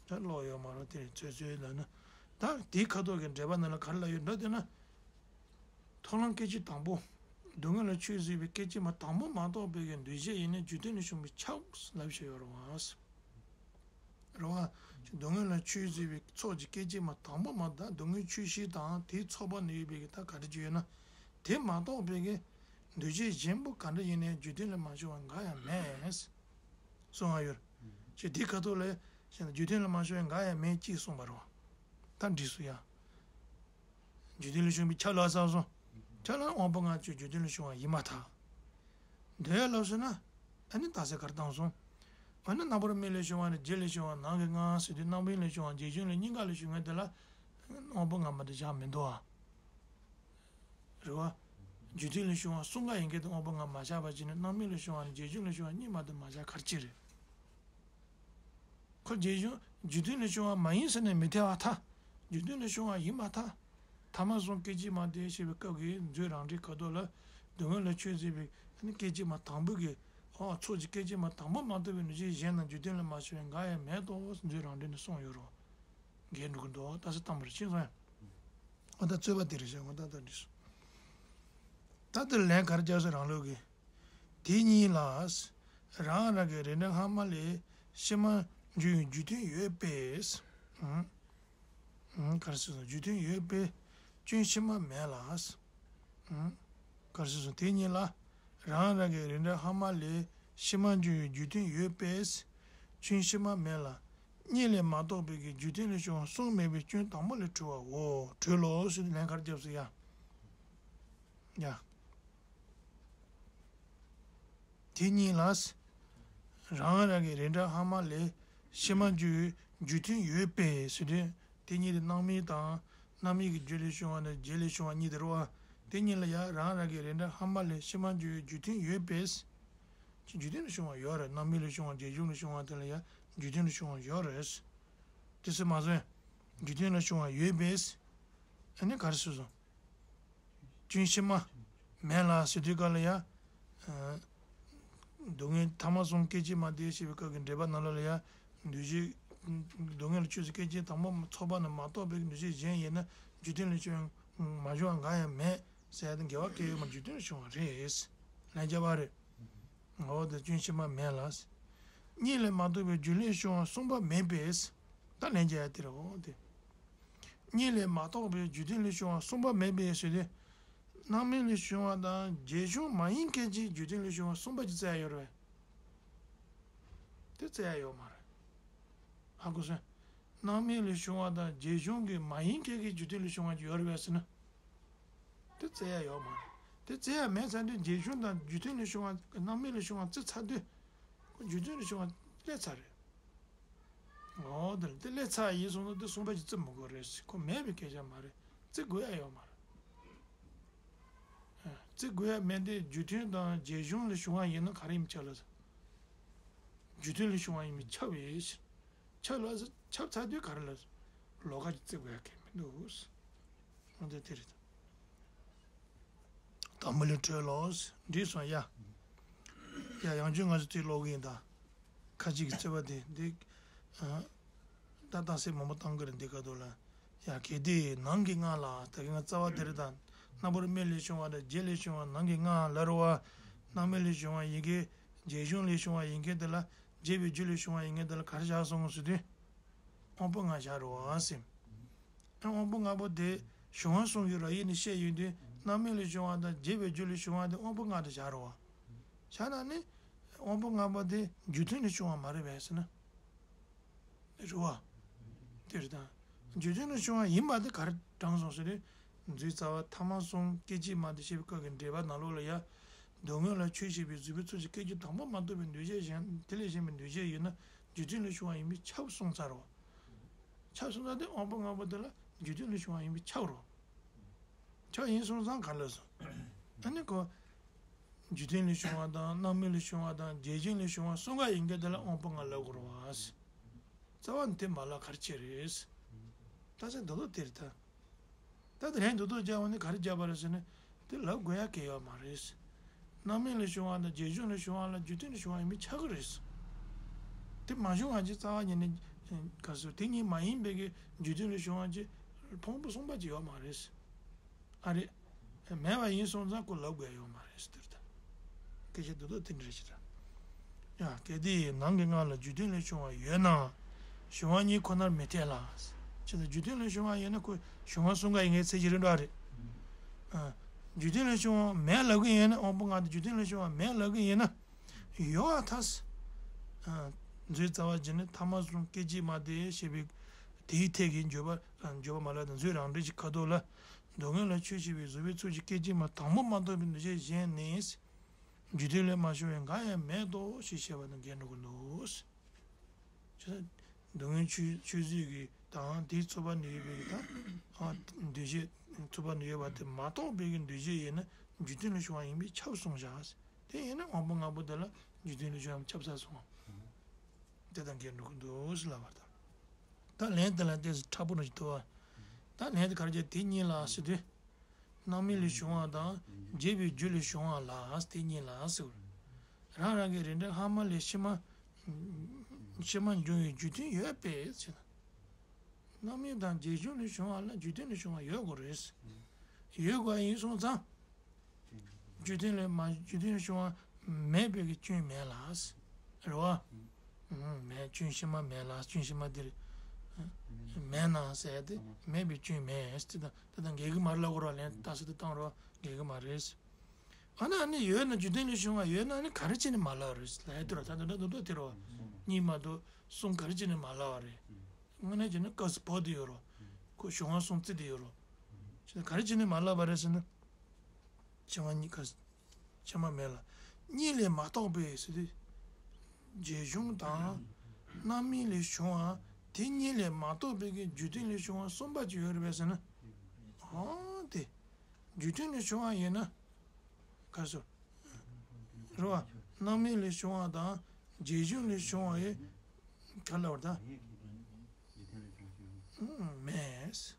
ད་ཀློག་ཡོད་མ་རེད་དེ་ཚོད་ཚོད་ལབ་ན། ད་དེའི་ཁ་ཐོག་གི་འགྲེལ་པ་ནང་ལ་ག་རེ་ལབ་ཡོད་འདྲ་དེ་ན། མཐོང་ལམ་སྐད་ཅིག་དང་པོ། སྡུག་བསྔལ་ལ་ཆོས་ཟེར་བའི་སྐད་ཅིག་མ་དང་པོ་མ་གཏོགས་པའི་གི་འདུས་བྱས་ཡིན་ན་རྒྱུ་མཐུན་ལས་བྱུང་བའི་ཆགས་ལབ་བྱས་ཡོད་རེད་བ། རེད་བ། སྡུག་བསྔལ་ལ་ཆོས་ཟེར་བའི་ཚོགས་ཀྱི་སྐད་ཅིག་མ་དང་པོ་མ་གཏོགས་སྡུག་བསྔལ་ཆོས་ཤེས་དང་དེའི་ཚོགས་པ་ནས་ཡོད་པའི་གི་ད་ག་རེ་བརྗོད་ཡོད་ན། དེ་མ་གཏོགས་པའི་གི་འདུས་བྱས་གཞན་པོ་ག་འདྲ་ཡིན་ནའི་རྒྱུ་མཐུན་ལས་མ་བྱུང་བ་འགའ་ཡང་མེད། གསུང་བ་ཡོད། ཅེས་འདི་ཁ་ཐོག་ལས་ཞེ་ན་རྒྱུ་མཐུན་ལས་མ་བྱུང་བ་འགའ་ཡང་མེད་ཅེས་གསུངས་པ་རེད་བ། ད་འགྲིག་སོང་ཡ། རྒྱུ་མཐུན་ལས་བྱུང་བའི་ཆ་ལ་བསམ་སོང་། ཆ་ལ་དབང་པོ་ལྔ་ཆོས་རྒྱུ་མཐུན་ལས་བྱུང་བ་ཡིན་མ་ཐག་འདོད་ཡ་ལབ་སོང་ན། ཨ་ནི་རྟགས་གསལ་གར་བཏང་སོང་། ཨ་ནི་རྣམ་པར་སྨིན་ལས་བྱུང་བ་ནི་རྒྱུ་ལས་བྱུང་བ་ནང་གི་ལྔ་ཟེར་དུས་རྣམ་སྨིན་ལས་བྱུང་བ་རྒྱུ་བྱུང་ལས་གཉིས་ཀ་ལས་བྱུང་ངེས་དེ་ལ། དབང་པོ་ལྔ་མ་གཏོགས་བཞག་མི་འདུག་ཨ། རེད་བ། རྒྱུ་མཐུན་ལས་བྱུང་བ་གསུམ་ཀ་ཡིན་མཁན་དེ་དབང་པོ་ལྔ་མ་བཞག་པ་བྱས་ནས་རྣམ་སྨིན་ལས་བྱུང་བ་ནི་རྒྱུ་བྱུང་ལས་བྱུང་བ་གཉིས་མ་གཏོགས་མ་བཞག་ག་རེ་བྱས་རེད། ཁོ་རྒྱུ་བྱུང་རྒྱུ་མཐུན་ལས་བྱུང་བ་མ་ཡིན་ཟེར་ནས་མི་ཐལ་བ་ཐལ། རྒྱུ་མཐུན་ལས་བྱུང་བ་ཡིན་མ་ཐལ། ཐ་མ་གསུམ་སྐད་ཅིག་མ་སྟེ་ཞེས་པའི་སྐབས་ཀྱི་མཛོད་རང་འགྲེལ་ཁ་ཐོག་ལ། སྡུག་བསྔལ་ལ་ཆོས་ཟེར་བའི་ནི་སྐད་ཅིག་མ་དང་པོ་གི། ཨོ་ཚོགས་ཀྱི་སྐད་ཅིག་མ་དང་པོ་མ་གཏོགས་པའི་འདུས་བྱས་གཞན་རྣམས་རྒྱུ་མཐུན་ལས་མ་བྱུང་བའི་འགའ་ཡང་མེད་དོ་མཛོད་རང་འགྲེལ་ནས་གསུངས་ཡོད་རེད། འགལ་འགྲོ་གི་འདུག་ད་སེ་བཏང་བར་ཕྱིན་སོང་ཡང་། ཨོ་ད་རྩོད་པ་དེ་རེད་ཤག་འོ་ད་ད་འགྲིག་སོང་། ད་དེ་ལན་ག་རེ་རྒྱག་སོང་རང་ལུགས་ཀྱི། དེ་གཉིས་ལ། རང་རང་གི་རིགས་འདྲ་སྔ་མ་ལས་ཕྱི་མ་འབྱུང་བའི་རྒྱུ་མཐུན་ཡོད་པས། ཨང་། ཨང་། ག་རེ་ཟེར་སོང་རྒྱུ་མཐུན་ཡོད་པས་སྐྱོན་ཕྱི་མ་མེད་ལ། ཨང་། ག་རེ་ཟེར་སོང་དེ་གཉིས་ལ། རང་རང་གི་རིགས་འདྲ་སྔ་མ་ལས་ཕྱི་མ་འབྱུང་བའི་རྒྱུ་མཐུན་ཡོད་པས། སྐྱོན་ཕྱི་མ་མེད་ལ། གཉིས་ལས་མ་གཏོགས་པའི་གི་རྒྱུ་མཐུན་ལས་བྱུང་བ་གསུམ་མེད་པའི་སྐྱོན་དང་པོ་ལས་གྲོལ་བའོ། གྲོལ་ལོ་ཞེས་ལན་ག་རེ་བརྒྱབ་སོང་ཡ། ཡ། དེ་གཉིས་ལ། རང་རང་གི་རིགས་འདྲ་སྔ་མ་ལས་ཕྱི་མ་འབྱུང་བའི་རྒྱུ་མཐུན་ཡོད་པས་ཟེར་དུས་དེ་གཉིས་དེ་རྣམ་སྨིན་དང་རྣམ་སྨིན་གྱི་རྒྱུ་ལས་བྱུང་བ་ནི་རྒྱུ་ལས་བྱུང་བ་གཉིས་དེ་རེད་བ། དེ་གཉིས་ལ་ཡང་རང་རང་གི་རིགས་འདྲ་སྔ་མ་ལས་ཕྱི་མ་འབྱུང་བའི་རྒྱུ་མཐུན་ཡོད་པས། ཅི་རྒྱུ་མཐུན་ལས་བྱུང་བ་ཡོད་རེད། རྣམ་སྨིན་ལས་བྱུང་བ་རྒྱུ་བྱུང་ལས་བྱུང་བ་དེ་ལ་ཡང་རྒྱུ་མཐུན་ལས་བྱུང་བ་ཡོད་རེད། དེ་ཚོ་མ་ཟད། རྒྱུ་མཐུན་ལས་བྱུང་བ་ཡོད་པས། ཨ་ནི་ག་རེ་ཟེར་སོང་། སྐྱོན་ཕྱི་མ། མེད་ལ་ཟེར་དུས་སྐབས་ལ་ཡང་། སྡུག་བསྔལ་ཐ་མ་གསུམ་སྐད་ཅིག་མ་སྟེ་ཞེས་པའི་སྐབས་ཀྱི་འགྲེལ་པ་ནང་ལོགས་ལ་ཡང་། འདུས་བྱས། སྡུག་བསྔལ་ཆོས་ཀྱི་སྐད་ཅིག་དང་པོ་ཚོགས་པ་ནི་མ་གཏོགས་པའི་འདུས་བྱས་གཞན་ཡིན་ན་རྒྱུ་མཐུན་ལས་བྱུང་མ་བྱུང་བ་འགའ་ཡང་མེད་ཟེར་ཡ་དེ་འགལ་བ་གལ་ཡོད་མ་རྒྱུ་མཐུན་ལས་བྱུང་བ་རེད། ལན་རྒྱབ་པ་རེད། འོ་དེ་སྐྱོན་ཕྱི་མ་མེད་ལ། གཉིས་ལས་མ་གཏོགས་པའི་རྒྱུ་ལས་བྱུང་བ་གསུམ་པ་མེད་པས། ད་ལན་རྒྱག་ཡ་དེ་རེད་འོ་དེ། གཉིས་ལས་མ་གཏོགས་པའི་རྒྱུ་མཐུན་ལས་བྱུང་བ་གསུམ་པ་མེད་པས་ཟེར་དུས། རྣམ་སྨིན་ལས་བྱུང་བ་དང་རྒྱུ་བྱུང་མ་ཡིན་མཁན་གྱི་རྒྱུ་མཐུན་ལས་བྱུང་བ་གསུམ་པ་ཅིག་བཙལ་ཡ་ཡོད་རེད་པས། དེ་བཙལ་ཡ་ཡོད་མ་རེད། ཧ་གོ་སོང་། རྣམ་སྨིན་ལས་བྱུང་བ་དང་རྒྱུ་བྱུང་གི་མ་ཡིན་མཁན་གྱི་རྒྱུ་མཐུན་ལས་བྱུང་བ་ཅིག་ཡོད་རེད་པས་ཟེར་ན། དེ་བཙལ་ཡ་ཡོད་མ་རེད། དེ་བཙལ་ཡ་མེད་ཚར་དུས་རྒྱུ་བྱུང་དང་རྒྱུ་མཐུན་ལས་བྱུང་བ་རྣམ་སྨིན་ལས་བྱུང་བ་བརྩི་ཚར་དུས། ཁོ་རྒྱུ་མཐུན་ལས་བྱུང་བ་སླེབས་ཚར་རེད། འོ་དེ་ལ་དེ་སླེབས་ཚར་ཡིན་སོང་ན་དེ་གསུམ་པ་ཅིག་བརྩི་མི་དགོས་རེད། ཁོ་མེད་པའི་སྐད་ཆ་མ་རེད། བརྩི་དགོས་ཡ་ཡོད་མ་རེད། ཨ། བརྩི་དགོས་ཡ་མེད་དེ་རྒྱུ་མཐུན་དང་རྒྱུ་བྱུང་ལས་བྱུང་བ་ཡིན་ན་ག་རེ་ཡིན་ཆ་ལ། རྒྱུ་མཐུན་ལས་བྱུང་བ་ཡིན་པས་ཁྱབ་ཡོད། ཁྱབ་ལ་ཁྱབ་ཚར་དུས་ག་རེ་ལ། ལོགས་ཀ་ཅིག་བརྩི་དགོས་ཡ་གལ་མི་འདུག་འོ་དེ་དེ་རེད། དང་པོ་ལས་གྲོལ་ལོ། འགྲིག་སོང་ཡ། ཡ་ཡང་བསྐྱར་ང་ཚོ་དེ་ཀློག་གི་ཡིན་ད། ཁ། ཁ་ཅིག་གི་རྩོད་པ་དེ་འདི། ཨ། ད་རྟགས་གསལ་མང་པོ་བཏང་གི་རེད་འདི་ག་དུ་ལ། ཡ་གལ་ཏེ་ནང་གི་སྔགས་ལ་ད་གིན་ང་རྩ་བ་དེ་རེད་ད། རྣམ་པར་སྨིན་ལས་བྱུང་བ་དང་རྒྱུད་ལས་བྱུང་བ་ནང་གི་སྔགས་ལ་རུ་བ། རྣམ་སྨིན་ལས་བྱུང་བ་ཡིན་གྱི། རྒྱུད་གཞུང་ལས་བྱུང་བ་ཡིན་གྱི་དེ་ལ། རྒྱས་པའི་རྒྱུད་ལས་བྱུང་བ་ཡིན་གྱི་དེ་ལ་ག་རེ་བཞག་སོང་ཟེར་དུས། དབང་པོ་ལྔ་བཞག་རུ་བ་ཟེར། དབང་པོ་ལྔ་པོ་དེ་གཞུང་བ་གསུམ་གྱི་ར་ཡིག་ནས་བཤད་ཡོད་དུས་རྣམ་སྨིན་ལས་བྱུང་བ་དང་རྒྱས་པའི་རྒྱུད་ལས་བྱུང་བ་དེ་དབང་པོ་ལྔ་དེ་བཞག་རུ་བ། བཞག་ན་ནི། དབང་པོ་ལྔ་པོ་དེ་རྒྱུ་མཐུན་ལས་བྱུང་བ་མ་རེད་པས་ཟེར་ན། རེད་བ། དེ་རེད་ད། རྒྱུ་མཐུན་ལས་བྱུང་བ་ཡིན་པ་དེ་ག་རེ་དྲངས་སོང་ཟེར་དུས། མཛོད་རྩ་བ་ཐ་མ་གསུམ་སྐད་ཅིག་མ་དེ་བཤད་པའི་སྐབས་ཀྱི་འགྲེལ་པ་ནང་ལོགས་ལ་ཡ། སྡུག་བསྔལ་ལ་ཆོས་བཤད་པའི་གཟུགས་པོའི་ཚུལ་གྱི་སྐད་ཅིག་དང་པོ་མ་གཏོགས་པའི་འདུ་བྱེད་གཞན་དེ་ལས་གཞན་པའི་འདུ་བྱེད་ཡོད་ན་རྒྱུ་མཐུན་ལས་བྱུང་བ་ཡིན་པས་ཁྱབ་གསུངས་ཚར་བ། ཁྱབ་གསུངས་ཚར་དུས་དབང་པོ་ལྔ་པོ་དེ་ལ་རྒྱུ་མཐུན་ལས་བྱུང་བ་ཡིན་པས་ཁྱབ་རོ། ཁྱབ་ཡིན་སོང་ཙང་ག་ལ་སོང་། ཨ་ནི་ཁོ། རྒྱུ་མཐུན་ལས་བྱུང་བ་དང་རྣམ་སྨིན་ལས་བྱུང་བ་དང་རྒྱུད་གཞུང་ལས་བྱུང་བ་གསུམ་ཀ་ཡིན་གྱི་དེ་ལ་དབང་པོ་ལྔ་ལབ་དགོས་རེད་བ། རྩ་བ་ནས་དེ་མ་ལབ་ག་རེ་བྱས་རེད། ད་ཆ་འདོད་ལོ་དེ་རེད་ད། ད་དེ་ལན་འདོད་ལོ་རྒྱག་པ་ནི་ག་རེ་རྒྱག་པ་རེད་ཟེར་ན། དེ་ལབ་དགོས་ཡ་གལ་ཡོད་མ་རེད། རྣམ་སྨིན་ལས་བྱུང་བ་དང་རྒྱུད་གཞུང་ལས་བྱུང་བ་ལ་རྒྱུ་མཐུན་ལས་བྱུང་བ་ཡིན་པས་ཁྱབ་ཀྱི་རེད། དེ་མ་བྱུང་བ་ཅིག་རྩ་བ་ཉིད་ནས་ག་སོ་དེ་ཉིད་མ་ཡིན་པའི་གི་རྒྱུ་མཐུན་ལས་བྱུང་བ་ཅིག་ཕུང་པོ་གསུམ་པ་ཅིག་ཡོད་མ་རེད། ཨ་རེད། མེད་པ་ཡིན་སོང་ཙང་ཁོ་ལབ་དགོས་ཡོད་མ་རེད་ཟེར་ད། སྐད་ཆ་འདི་དག་དེ་འདྲ་ཞིག་རེད། ཡང་གལ་ཏེ་ནང་གི་སྔགས་ལ་རྒྱུ་མཐུན་ལས་བྱུང་བ་ཡོད་ན། གཞུང་བ་གཉིས་ཁོ་ནར་མི་འཐད་ལ། ཅེས་དང་རྒྱུ་མཐུན་ལས་བྱུང་བ་ཡོད་ན་ཁོ་གཞུང་བ་གསུམ་ཀ་ཡི་ངའི་ཚད་ཀྱི་རིམ་གྲོ་རེད། ཨ། རྒྱུ་མཐུན་ལས་བྱུང་བ་མེད་ལབ་ཀྱི་ཡིན་ན་དབང་པོ་ལྔ་དང་རྒྱུ་མཐུན་ལས་བྱུང་བ་མེད་ལབ་ཀྱི་ཡིན་ན། ཡོད་པར་ཐལ། ཨ། མཛོད་རྩ་བ་བཞི་ནི་ཐ་མ་གསུམ་སྐད་ཅིག་མ་དེ་ཞེས་པའི་དེའི་ཐད་ཀྱི་འགྱོད་པ་འགྱོད་པ་མ་ལགས་དང་མཛོད་རང་འགྲེལ་གྱི་ཁ་དོག་ལ། སྡུག་བསྔལ་ལ་ཆོས་བཤད་པའི་གཟུགས་པོའི་ཚུལ་གྱི་སྐད་ཅིག་མ་དང་པོ་མ་གཏོགས་པའི་འདུ་བྱེད་གཞན་ནི། རྒྱུ་མཐུན་ལས་མ་བྱུང་བའི་འགའ་ཡང་མེད་དོ་ཞེས་བཤད་པ་དང་འགལ་འགྲོ་གི་འདུག། ཆོས་སྡུག་བསྔལ་ཆོས་ཆོས་བཟོད་ཀྱི་དང་དེའི་ཚོགས་པ་ནས་ཡོད་པའི་གི་ད། ཨ། འདུ་བྱེད་ཚོགས་པ་ནས་ཡོད་པ་དེ་མ་གཏོགས་པའི་གི་འདུ་བྱེད་ཡིན་ན་རྒྱུ་མཐུན་ལས་བྱུང་བ་ཡིན་པས་ཁྱབ་གསུངས་བཞག། དེ་ཡིན་ན་དབང་པོ་ལྔ་པོ་དེ་ལ་རྒྱུ་མཐུན་ལས་བྱུང་བ་ཁྱབ་ཚར་སོང་། དེ་དང་འགལ་འགྲོ་གི་འདུག་ཟེར་ལབ་པ་དང་། ད་ལན་དེ་ལ་ཏོག་ཙམ་ཕྲ་པོ་རུ་ཞིག་འདུག་བ། ད་ལན་དེ་ག་རེ་བྱས་དེ་གཉིས་ལ་ཟེར་དུས། རྣམ་སྨིན་ལས་བྱུང་བ་དང་རྒྱས་པའི་རྒྱུད་ལས་བྱུང་བ་ལ་དེ་གཉིས་ལ་ཟེར། རང་རང་གི་རིགས་འགྲེ་སྔ་མ་ལས་ཕྱི་མ། ཕྱི་མ་འབྱུང་བའི་རྒྱུ་མཐུན་ཡོད་པས་ཟེར། རྣམ་སྨིན་དང་རྒྱས་བྱུང་ལས་བྱུང་བ་ལ་རྒྱུ་མཐུན་ལས་བྱུང་བ་ཡོད་དགོས་རེད། ཡོད་དགོས་ཡིན་སོང་ཙང་། རྒྱུ་མཐུན་ལས་མ་རྒྱུ་མཐུན་ལས་བྱུང་བ་མེད་པའི་གི་སྐྱོན་མེད་ལ། རེད་བ། ཨུམ། མེད་སྐྱོན་ཕྱི་མ་མེད་ལ་སྐྱོན་ཕྱི་མ་འདིར། མེད་ན་ཟེར་ཏེ་མེད་པའི་སྐྱོན་མེད་ཟེར་ཏེ་དང་དེ་དང་འགལ་གི་མ་རེད་ལབ་དགོས་རེད་བ། ལན་ཏག་ཏག་ཏུ་བཏང་རོགས་འགལ་གི་མ་རེད། ཨ་ནི་ཨ་ནི་ཡོད་ན་རྒྱུ་མཐུན་ལས་བྱུང་བ་ཡོད་ན་ཨ་ནི་ག་རེ་བྱས་ནས་མ་ལབ་རེད་ལབ་ཡ་དེ་རོ། ད་དེ་འདྲ་འདུག་ད་དེ་རོ། གཉིས་མ་གཏོགས་གསུམ་ག་རེ་བྱས་ནས་མ་ལབ་པ་རེད། དངོས་གནས་བྱས་ན་སྐབས་སུ་བབས་ཏེ་ཡོད་རོ། ཁོ་གཞུང་བ་གསུམ་བརྩིས་ཏེ་ཡོད་རོ། བྱས་ན་ག་རེ་བྱས་ནས་མ་ལབ་པ་རེད་ཟེར་ན། ཕྱི་མ་གཉིས་ཀ། ཕྱི་མ་མེད་ལ། གཉིས་ལས་མ་གཏོགས་པའི་ཟེར་དུས། རྒྱས་བྱུང་དང་། རྣམ་སྨིན་ལས་བྱུང་བ། དེ་གཉིས་ལས་མ་གཏོགས་པའི་གི་རྒྱུ་མཐུན་ལས་བྱུང་བ་གསུམ་པ་ཅིག་ཡོད་རེད་པས་ཟེར་ན། ཨང་དེ། རྒྱུ་མཐུན་ལས་བྱུང་བ་ཡིན་ན། ག་རེ་ཟེར། རེད་བ། རྣམ་སྨིན་ལས་བྱུང་བ་དང་། རྒྱས་བྱུང་ལས་བྱུང་བ་ཡི། ག་ལ་བར་ད། ཨང་མེད།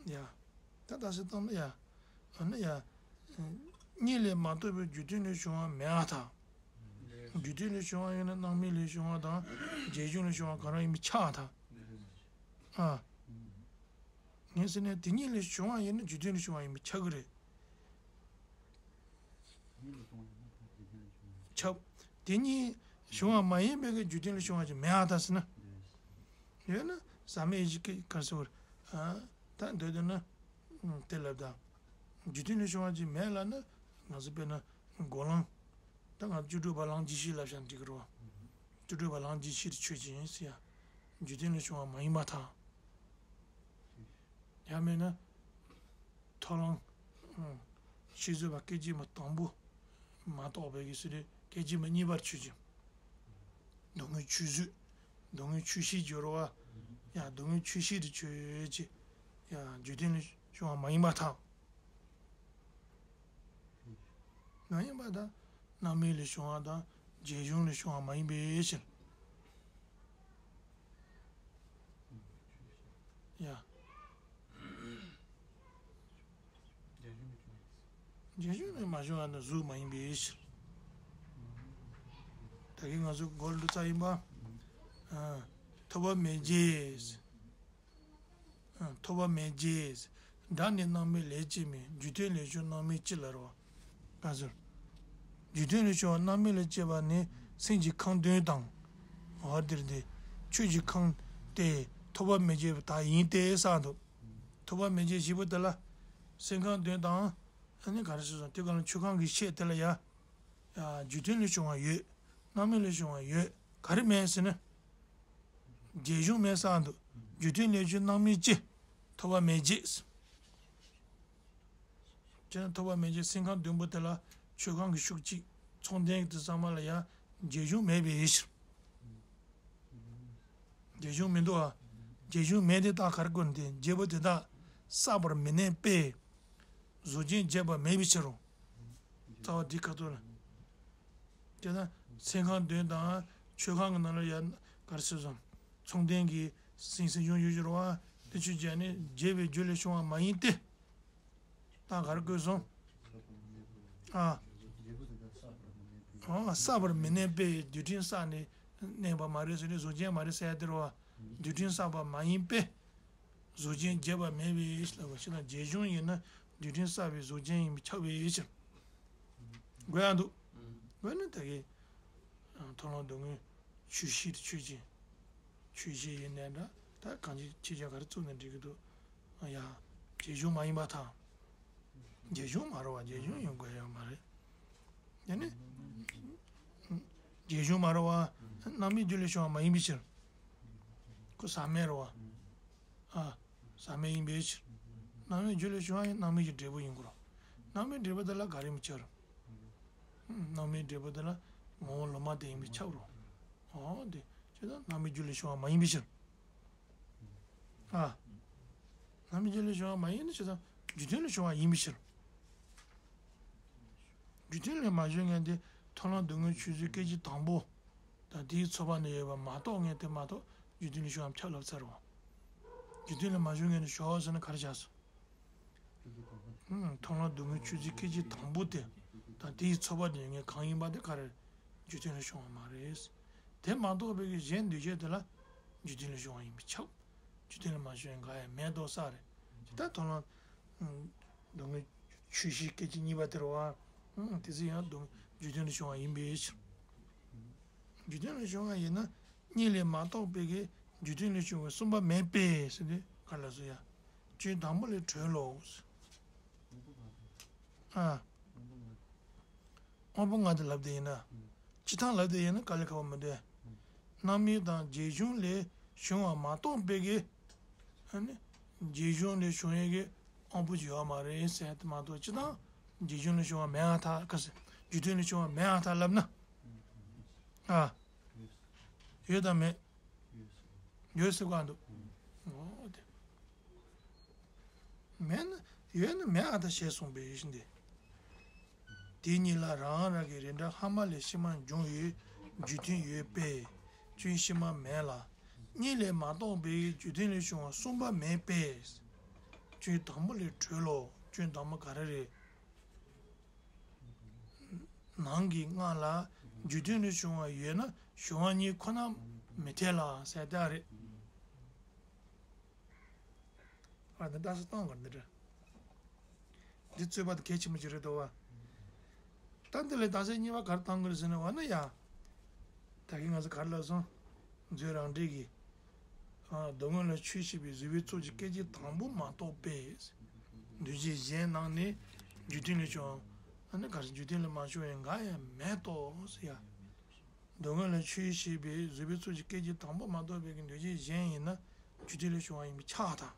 ཡ། ད་ད་སེ་བཏང་ན་ཡ། ཨ་ནི་ཡ། གཉིས་ལས་མ་གཏོགས་པའི་རྒྱུ་མཐུན་ལས་བྱུང་བ་མེད་པར་ཐལ། རྒྱུ་མཐུན་ལས་བྱུང་བ་ཡིན་ན་རྣམ་སྨིན་ལས་བྱུང་བ་དང་རྒྱས་བྱུང་ལས་བྱུང་བ་གང་རུང་ཡིན་པས་ཁྱབ་པར་ཐལ། ཨ། ངས་ཟེར་ན་དེ་གཉིས་ལས་བྱུང་བ་ཡིན་ན་རྒྱུ་མཐུན་ལས་བྱུང་བ་ཡིན་པས་ཁྱབ་ཀྱི་རེད། ཁྱབ། དེ་གཉིས་བྱུང་བ་མ་ཡིན་པའི་གི་རྒྱུ་མཐུན་ལས་བྱུང་བ་ཅིག་མེད་པར་ཐལ་ཟེར་ན། ཡོད་ན་ཟབ་མོ་ཡེ་ཤེས་ཀྱི་ག་རེ་ཟེར། ཨ། ད་འདོད་འདོད་ན། དེ་ལབ་དང་། རྒྱུ་མཐུན་ལས་བྱུང་བ་ཅིག་མེད་ལབ་ན། ང་ཚོ་དཔེར་ན་སྒོམ་ལམ། ད་ང་ཚོ་བཅུ་དྲུག་པ་ལམ་རྒྱས་བཤད་ལབ་བཞག་འགྲིག་གི་རེད་བ། བཅུ་དྲུག་པ་ལམ་རྒྱས་བཤད་དེ་ཆོས་ཅན་ཟེར་ཡ། རྒྱུ་མཐུན་ལས་བྱུང་བ་མ་ཡིན་པར་ཐལ། ཡང་མིན་ན། མཐོང་ལམ། ཨང་། ཤེས་བཟོད་པ་སྐད་ཅིག་མ་དང་པོ། མ་གཏོགས་པའི་གི་ཟེར་དུས་སྐད་ཅིག་མ་གཉིས་པར་ཆོས་ཅན། སྡུག་བསྔལ་ཆོས་བཟོད། སྡུག་བསྔལ་ཆོས་ཤེས་སྦྱོར་བ། ཡང་སྡུག་བསྔལ་ཆོས་ཤེས་དེ་ཆོས་ཅན། ཡང་རྒྱུ་མཐུན་ལས་བྱུང་བ་མ་ཡིན་པར་ཐལ། མ་ཡིན་པར་ཐལ། རྣམ་སྨིན་ལས་བྱུང་བ་དང་རྒྱས་བྱུང་ལས་བྱུང་བ་མ་ཡིན་པའི་ཕྱིར། ཡ། རྒྱས་བྱུང་ལས་མ་བྱུང་བ་ནི་གཟུགས་མ་ཡིན་པའི་ཕྱིར། ད་གིན་ང་ཚོ་གོ་ལ་འགྲོ་ཚར་ཡིན་པ། ཨ། ཐོབ་པ་མེད་ཅེས། ཨ། ཐོབ་པ་མེད་ཅེས། སྒྲ་ནི་སྣང་མེད་ལས་སྐྱེས་མིན། རྒྱུ་མཐུན་ལས་བྱུང་སྣང་མེད་སྐྱེ་ལ་རོ། ག་ཟེར། རྒྱུ་མཐུན་ལས་བྱུང་བ་སྣང་མེད་ལས་སྐྱེས་པ་ནི་སེམས་ཀྱི་ཁམས་དོན་དང་། འོ་དེར་འདི། ཆོས་ཀྱི་ཁམས་ཏེ། ཐོབ་པ་མེད་ཅེས་པ་དག་ཡིན་ཏེ་གསུངས་འདུག་ཐོབ་པ་མེད་ཅེས་བཞི་པོ་དེ་ལ། སེམས་ཁམས་དོན་དང་། ཨ་ནི་ག་རེ་ཟེར་སོང་དེ་ག་ལ་ཆོས་ཁམས་ཀྱི་ཤེས་དེ་ལ་ཡ། ཡ། རྒྱུ་མཐུན་ལས་བྱུང་བ་ཡོད། སྣང་མེད་ལས་བྱུང་བ་ཡོད། ག་རེ་མེད་ཟེར་ན། རྒྱས་གཞུང་མེད་གསུངས་འདུག་རྒྱུ་མཐུན་ལས་བྱུང་སྣང་མེད་སྐྱེ། ཐོབ་པ་མེད་ཅེས། དེ་ནི་ཐོབ་པ་མེད་ཅེས། སེམས་ཁམས་བདུན་པོ་དེ་ལ་ཆོས་ཁམས་ཀྱི་ཤུགས་གཅིག་མཚུངས་ལྡན་གྱི་དེ་ཚང་མ་ལ་ཡང་རྒྱས་གཞུང་མེད་པའི་ཕྱིར། རྒྱས་གཞུང་མི་འདུག་ཨ། རྒྱས་གཞུང་མེད་དེ་རྟགས་ག་རེ་བཀོད་ནས་བརྗོད་པ་དེ་དག་བསགས་པར་མི་ནུས་པས། གཟུགས་ཅན་བརྗོད་པ་མེད་པའི་ཕྱིར་རོ། རྩ་བ་འདི་ཁ་ཐུག་ལ། དེ་ན་སེམས་ཁམས་དོན་དང་ཆོས་ཁམས་ཀྱི་ནང་ལ་ཡང་ག་རེ་ཟེར་སོང་། མཚུངས་ལྡན་གྱི་སེམས་སེམས་བྱུང་ཡོད་ཀྱི་རེད་བ། དེ་ཆོས་ཅན་ནི་བརྗོད་པའི་རྒྱུ་ལས་བྱུང་བ་མ་ཡིན་ཏེ། རྟགས་ག་རེ་བཀོད་སོང་། ཨ། ཨ། བསགས་པར་མི་ནུས་པས་རྡུལ་ཕྲན་བསགས་ནས་གནས་པ་མ་རེད་ཟེར་ནས་གཟུགས་ཅན་མ་རེད་ཟེར་ཡ་དེ་རེད་བ། རྡུལ་ཕྲན་བསགས་པ་མ་ཡིན་པས། གཟུགས་ཅན་བརྗོད་པ་མེད་པའི་ཕྱིར་ལ་བ་ཞེ་ན་རྒྱས་གཞུང་ཡིན་ན་རྡུལ་ཕྲན་བསགས་པའི་གཟུགས་ཅན་ཡིན་པས་ཁྱབ་པའི་ཕྱིར། དགོས་ཡ་འདུག་དགོས་ན་ད་གིན་མཐོང་ལམ་སྡུག་བསྔལ་ཆོས་ཤེས་དེ་ཆོས་ཅན། ཆོས་ཤེས་ཡིན་ནའི་འདྲ། ད་གང་ཅི་ཁྱེད་ཅག་ག་རེ་བཙུགས་ནས་འགྲིག་གི་འདུག་ཡ། རྒྱས་གཞུང་མ་ཡིན་པར་ཐལ། རྒྱས་གཞུང་མ་རེད་བ། རྒྱས་གཞུང་ཡིན་དགོས་ཡ་མ་རེད། དེ་ནི། རྒྱས་གཞུང་མ་རེད་བ། སྣང་མེད་རྒྱུ་ལས་བྱུང་བ་མ་ཡིན་པའི་ཕྱིར། ཁོ་ཟག་མེད་རེད་བ། ཨ། ཟག་མེད་ཡིན་པའི་ཕྱིར། སྣང་མེད་རྒྱུ་ལས་བྱུང་བ་ཡང་སྣང་མེད་ཀྱི་འབྲས་བུ་ཡིན་དགོས་རེད། སྣང་མེད་འབྲས་བུ་དེ་ལ་ག་རེ་མི་ཁྱབ། སྣང་མེད་འབྲས་བུ་དེ་ལ་ངོ་བོ་ལོག་པ་དེ་ཡིན་པས་ཁྱབ་རོ། འོ་དེ་ཅི་ལྟར་སྣང་མེད་རྒྱུ་ལས་བྱུང་བ་མ་ཡིན་པའི་ཕྱིར། ཨ། སྣང་མེད་རྒྱུ་ལས་བྱུང་བ་མ་ཡིན་ན་ཇི་ལྟར་རྒྱུ་མཐུན་ལས་བྱུང་བ་ཡིན་པའི་ཕྱིར། རྒྱུ་མཐུན་ལས་མ་བྱུང་མཁན་དེ་མཐོང་ལམ་སྡུག་བསྔལ་ཆོས་ཚུལ་སྐད་ཅིག་དང་པོ་དང་དེའི་ཚོགས་པ་ནས་ཡོད་པ་མ་གཏོགས་མཁན་དེ་མ་གཏོགས་རྒྱུ་མཐུན་ལས་བྱུང་བ་ཁྱབ་ལབ་ཚར་བ། རྒྱུ་མཐུན་ལས་མ་བྱུང་མཁན་དེ་ཞོག་ཟེར་ན་ག་རེ་བྱས་སོང་། མཐོང་ལམ་སྡུག་བསྔལ་ཆོས་ཚུལ་སྐད་ཅིག་དང་པོ་དེ་དང་དེའི་ཚོགས་པ་ནས་ཡོད་མཁན་གང་ཡིན་པ་དེ་ག་རེ་རྒྱུ་མཐུན་ལས་བྱུང་བ་མ་རེད། དེ་མ་གཏོགས་པའི་གཞན་འདུས་བྱས་དེ་ལ་རྒྱུ་མཐུན་ལས་བྱུང་བ་ཡིན་པས་ཁྱབ། རྒྱུ་མཐུན་ལས་མ་བྱུང་བའི་འགའ་ཡང་མེད་དོ་ས་རེད། ཇི་ལྟར་མཐོང་ལམ་སྡུག་བསྔལ་ཆོས་ཤེས་སྐད་ཅིག་གཉིས་པ་དེ་རེད་བ། དེ་ཚོ་ཡང་སྡུག་རྒྱུ་མཐུན་ལས་བྱུང་བ་ཡིན་པའི་ཕྱིར། རྒྱུ་མཐུན་ལས་བྱུང་བ་ཡིན་ན་གཉིས་ལས་མ་གཏོགས་པའི་གི་རྒྱུ་མཐུན་ལས་བྱུང་བའི་གསུམ་པ་མེད་པས་ཟེར་ཏེ་ག་ལ་སོ་ཡ། སྐྱོན་དང་པོ་ལས་གྲོལ་ལོ། ཨ། དབང་པོ་ལྔ་དེ་ལབ་དེ་ཡིན་ན། སྤྱི་དང་ལབ་དེ་ཡིན་ན་དཀའ་ལས་ཁག་པོ་མི་འདུག་སྣང་མེད་དང་རྒྱས་གཞུང་ལས་བྱུང་བ་མ་གཏོགས་པའི་གི། ཨ་ནི། རྒྱས་གཞུང་ལས་བྱུང་ཡས་ཀྱི་དབང་པོ་ཅིག་ཡོད་མ་རེད་ཟེར་དེ་མ་གཏོགས་སྤྱི་དང་། རྒྱས་གཞུང་ལས་བྱུང་བ་མེད་ཨ་ཐག་ག་ཟེར། རྒྱུ་མཐུན་ལས་བྱུང་བ་མེད་ཨ་ཐག་ལབ་ན། ཨ། ཡོད་དང་མེད། ཡོད་ཟེར་གོ་འདུག་འོ་དེ། མེད་ན་ཡོད་ན་མེད་ཨ་ཐག་ཞེས་གསུངས་པའི་ཡིད་བཞིན་ཏེ། དེ་གཉིས་ལ་རང་རང་གི་རིགས་འདྲ་སྔ་མ་ལས་ཕྱི་མར་འབྱུང་བའི་རྒྱུ་མཐུན་ཡོད་པས་སྐྱོན་ཕྱི་མ་མེད་ལ། གཉིས་ལས་མ་གཏོགས་པའི་རྒྱུ་མཐུན་ལས་བྱུང་བ་གསུམ་པ་མེད་པས། སྐྱོན་དང་པོ་ལས་གྲོལ་ལོ། སྐྱོན་དང་པོ་ག་རེ་རེད། ནང་གི་སྔགས་ལ་རྒྱུ་མཐུན་ལས་བྱུང་བ་ཡོད་ན་བྱུང་བ་ཉིད་ཁོ་ན་མི་འཐད་ལ་ཟེར་ད་རེད། ཨ་ནི་རྟགས་གསལ་གཏོང་དགོས་འདི་འདྲ། འདི་རྩོད་པ་དེ་གལ་ཆེན་པོ་ཅིག་རེད་དོ་བ། ད་འདི་ལས་རྟགས་གསལ་གཉིས་པ་ག་རེ་གཏོང་དགོས་རེད་ཟེར་ན་བ་ན་ཡ། ད་གིན་ང་ཚོ་ག་རེ་ལབ་སོང་། མཛོད་རང་འགྲེལ་གྱི། ཨ། སྡུག་བསྔལ་ལ་ཆོས་ཤེས་པའི་གཟིགས་པའི་ཚུལ་གྱི་སྐད་ཅིག་དང་པོ་མ་གཏོགས་པའི། འདུས་བྱས་གཞན་རྣམས་ནི་རྒྱུ་མཐུན་ལས་བྱུང་། ཨ་ནི་ག་རེ་རྒྱུ་མཐུན་ལས་མ་བྱུང་བའི་འགའ་ཡང་མེད་དོ་ཟེར་ཡ། སྡུག་བསྔལ་ལ་ཆོས་ཤེས་པའི་གཟིགས་པའི་ཚུལ་གྱི་སྐད་ཅིག་དང་པོ་མ་གཏོགས་པའི་གི་འདུས་བྱས་གཞན་ཡིན་ན་རྒྱུ་མཐུན་ལས་བྱུང་བ་ཡིན་པས་ཁྱབ་པར་ཐལ།